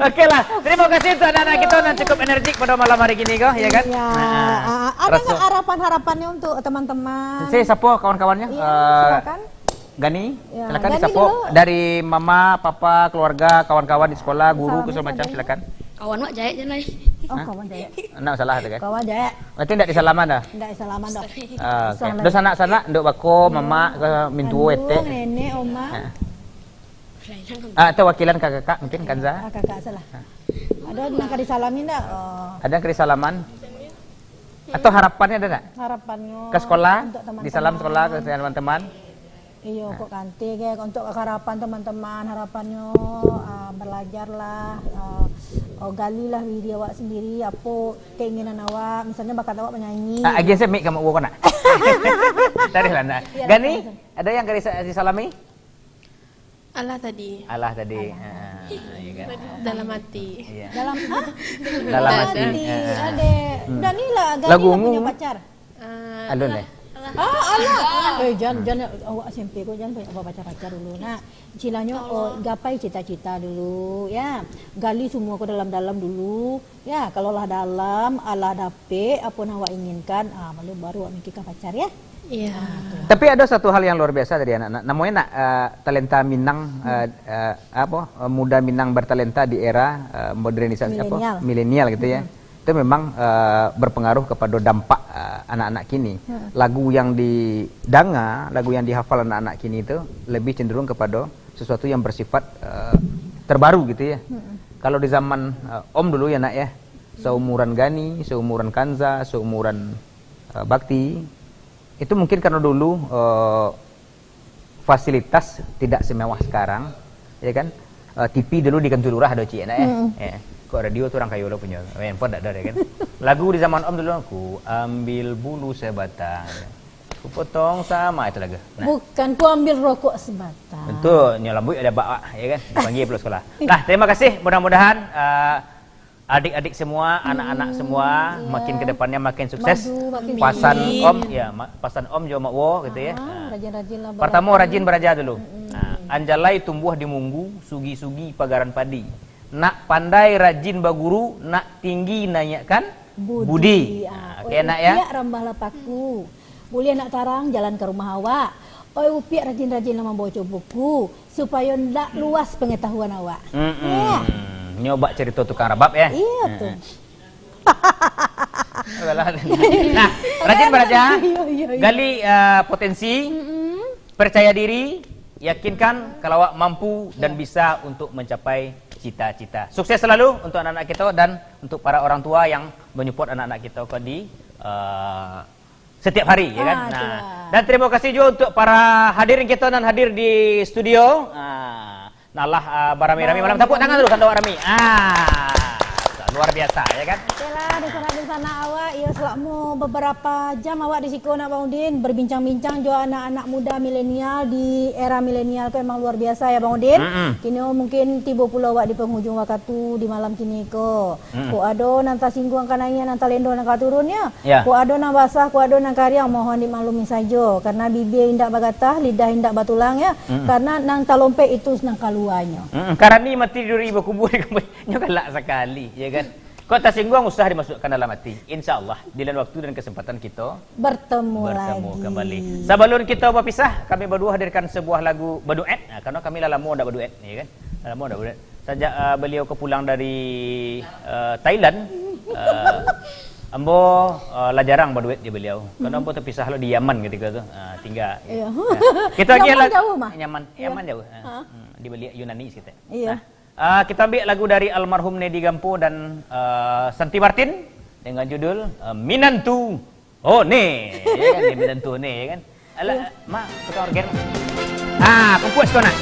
oke lah. Terima kasih untuk anak-anak kita yang cukup energik pada malam hari ini, ko, ya kan? Iya. Nah, ah, ada raso- nggak harapan-harapannya untuk teman-teman? Si siapa kawan-kawannya? Iya, eh, silakan. Gani, ya, silakan Gani disapa. Dulu. Dari mama, papa, keluarga, kawan-kawan di sekolah, guru, segala macam, silakan. Kawan wak jahek je lah. Oh, hah? Kawan jahek. Ndak salah tu kan? Kawan jahek. Berarti ndak disalaman dah? Ndak disalaman dah. Ah, oke. Salah. Doh sanak-sanak, nduk bako, hmm, mamak, ke mintuo, aduh, etek. Nenek, oma. Ha. Ah, atau wakilan kakak, mungkin, iya, Kanza? Ah, kakak salah. Ha. Ada nang ka disalami ndak? Oh. Ada nang ka disalaman? Atau harapannya ada nggak? Harapannya ke sekolah, untuk teman-teman. Disalam sekolah ke teman-teman. Iyo, nah. Kok kanti ke, untuk harapan teman-teman, harapannya, ah, belajarlah, ah, oh, galilah diri awak sendiri, apa keinginan awak, misalnya bakat awak menyanyi. Ah, agiah se mic ka mak gua ko nak. Tarihlah, nak. Iya, Gani, langsung. Ada yang ka disa-, disalami? Alah tadi. Alah tadi. Alah. Ha, iya kan? Dalam hati. Iya. Dalam, ah? Dalam hati. Hati. Ha, ha. Adek. Hmm. Udah ni lah, Gani. Lagu lah punya ungu. Pacar. Eh, alun, alah, eh? Alah. Ah, alah. Eh, jan, hmm, jan, awak S M P ko jan banyak bapacar-pacar dulu. Nah, cilanyo, oh, gapai cita-cita dulu, ya. Gali semua ko dalam-dalam dulu. Ya, kalau lah dalam, alah dapek apo nan awak inginkan, ah, baru, baru awak mikirkan pacar, ya. Iya. Ah, tu. Tapi ada satu hal yang luar biasa tadi, anak-anak. Namonyo nak, eh, talenta Minang, hmm, eh, eh, apa, eh, muda Minang bertalenta di era, eh, modernisasi, apa, milenial, milenial gitu ya. Hmm. Itu memang, eh, berpengaruh kepada dampak, eh, anak-anak kini. Hmm. Lagu yang didanga, lagu yang dihafal anak-anak kini itu lebih cenderung kepada sesuatu yang bersifat, eh, terbaru gitu ya. Hmm. Kalau di zaman, eh, Om dulu ya, Nak, ya, seumuran Gani, seumuran Kanza, seumuran, eh, Bakti, itu mungkin karena dulu, eh, fasilitas tidak semewah sekarang, ya kan? Eh, T V dulu di Kantu Lurah ado, Cik, Nak, ya? Hmm. Ya. Kok radio tu orang kayo lo punyo, handphone tak ada, ya kan? Lagu di zaman Om dulu, "Ku ambil bulu sebatang, ku potong sama," itu lagu. Nah. Bukan, "Ku ambil rokok sebatang." Betul, nyo lambuik ada bak, ya kan? Dipanggil pulo sekolah. Nah, terima kasih. Mudah-mudahan, eh, adik-adik semua, hmm, anak-anak semua, iya, makin ke depannya makin sukses. Maju, makin tinggi. Pasan Om, ya, ma-, pasan Om jo Mak Wo gitu ya. Ah, nah, rajin-rajinlah baraja. Pertama rajin baraja dulu. Mm-mm. Nah, anjalai tumbuah di munggu, sugi-sugi pagaran padi. Nak pandai rajin baguru, nak tinggi naiakkan budi. Budi. Ah, oke, oih, Nak, ya. Piak rambahlah paku. Buliah nak tarang jalan ka rumah awak. Oi upiak rajin-rajinlah mambaco buku, supayo ndak luas pangatahuan awak. Mm-mm. Ya. Nyo bak carito tukang rabab, ya? Iya, tu. Mm-mm. Nah, rajin baraja, iya, iya, iya, gali, eh, potensi, mm-mm, percaya diri, yakinkan kalau awak mampu dan, iya, bisa untuk mencapai cita-cita. Sukses selalu untuk anak-anak kita dan untuk para orang tua yang menyupport anak-anak kita ko di, eh, setiap hari, ya kan? Ah, nah, itulah. Dan terima kasih juga untuk para hadirin kita nan hadir di studio. Ah, nah lah, ah, barami-rami malam. Tapuak tangan dulu, kan, awak rami. Ah, luar biasa, ya kan? Oke lah, dunsanak-dunsanak awak, iyo, salamo beberapa jam awak di siko, nak, Bang Udin, berbincang-bincang jo anak-anak muda milenial di era milenial tu emang luar biasa, ya, Bang Udin. Mm-mm. Kini mungkin tibo pulo awak di penghujung wakatu di malam kini ko. Mm-mm. Kok ado nan tasingguang ka naiak, nan talendo nan ka turun, ya. Ya. Kok ado nan basah, kok ado nan kariang, mohon dimaklumi sajo. Karena bibia indak bagatah, lidah indak batulang, ya. Mm-mm. Karena nan talompek itu nan kaluanyo. Mm-mm. Karani mati duri bakubua, nyo galak sakali, ya kan? Kok tasingguang, usah dimasukkan dalam hati. Insya Allah, di lain waktu dan kesempatan kita bertemu, bertemu lagi kembali. Sabalun kita bapisah, kami baduo hadirkan sebuah lagu baduet. Nah, karena kami lah lamo ndak baduet, ya kan? Lah lamo ndak baduet. Sajak, ah, beliau ko pulang dari, ah, Thailand, ah, ambo, ah, lah jarang baduet jo beliau. Karena, hmm, ambo tapisah lo di Yaman ketika tu. Ah, tinggal. Iya. Nah, kita lagi Yaman lah jauh, mah? Yaman, iya. Yaman jauh. Ah, ha, hmm, di baliak Yunani sekitar. Iya. Nah, ah, kita ambil lagu dari almarhum Nedi Gampo dan, ah, Santi Martin dengan judul, ah, Minantu One, ya kan? Dia bilang tu One, ya kan? Alah, iya. Mak, tukang organ. Ah, pupus kau nak.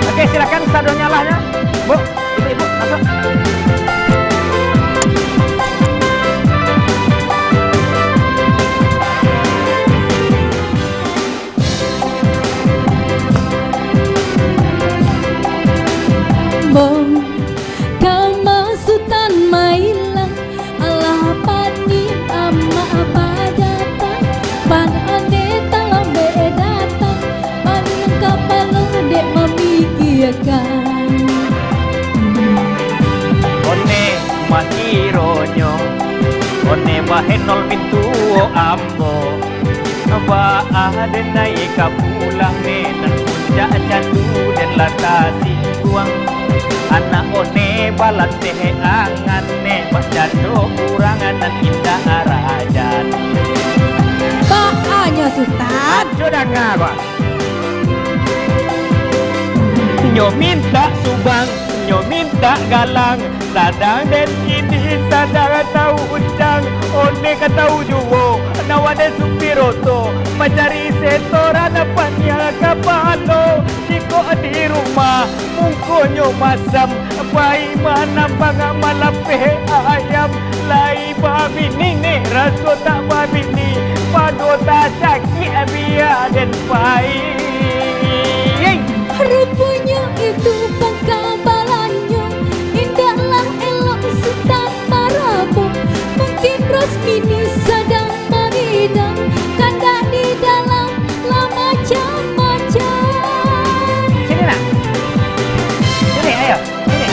Oke, silakan sadonyo lah, ya. Bu, ibu-ibu, masuk. Bong, Ane talambek datang, paniang kapalo dek mamikiakan. One makironyo, one bahenol mintuo ambo. Baa den naiak ka pulang ne, nan puncak candu den lah tasingguang. Anak one balateh angan ne, mak cando urang nan indak rajan. Baa nyo, Sutan? Ajo danga ko. Nyo mintak subang, nyo mintak galang, sadang den kini sadang tau uncang. One ka tau juo, nak wak den supir oto, mancari setoran paniang kapalo. Jikok di rumah, mukonyo masam, pai manambang malapeh ayam. Lai babini ne, raso tak babini, pado tasakik, bia den pai. Ruponyo itu pangkabalannyo, indaklah elok Sutan marabo. Mungkin Rosmini sadang mangidam, kandak di dalam lah macam-macam. Sini nak. Sini, ayo. Sini.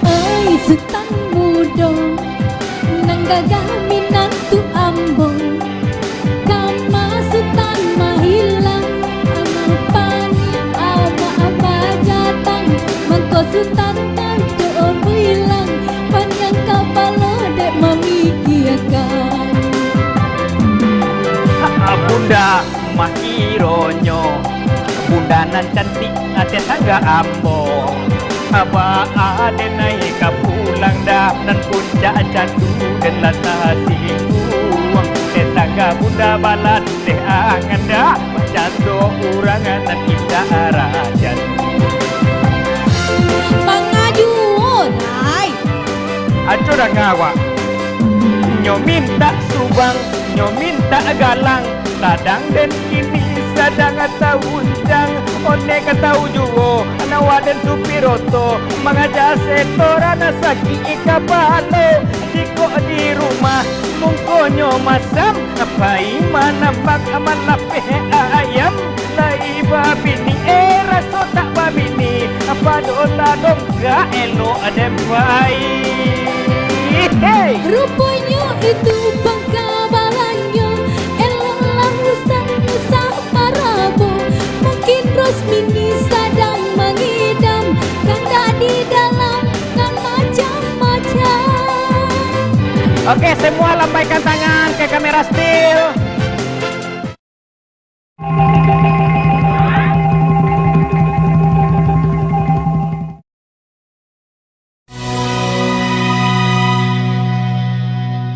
Ai Sutan mudo, nan gagah minantu ambo, kama Sutan mahilang, amak paniang amak bagatang, mangko Sutan tadok bilang, paniang kapalo dek mamikiakan. Ha, Bunda, makironyo Bunda nan cantik, tetangga ambo. Baa den naiak ka pulang dah, nan puncak candu den lah tasingguang. Tetangga Bunda balateh angan dah, mak cando urang nan indak rajan. Mangajuo, Rai. Ajo danga wak. Nyo mintak subang, nyo mintak galang, sadang den kini sadang tau uncang. One ka tau juo, nak wak den supir oto, mangaja setoran sakik kapalo. Jikok di rumah, mukonyo masam, pai manambang malapeh ayam. Lai babini, eh, raso tak babini, pado tadongkak elok den pai. Hei! Ruponyo itu pangkabalannyo, eloklah Sutan usah marabo. Mungkin Rosmini sadang mangidam, kandak di dalam nan macam-macam. Oke, semua lambaikan tangan ke kamera still.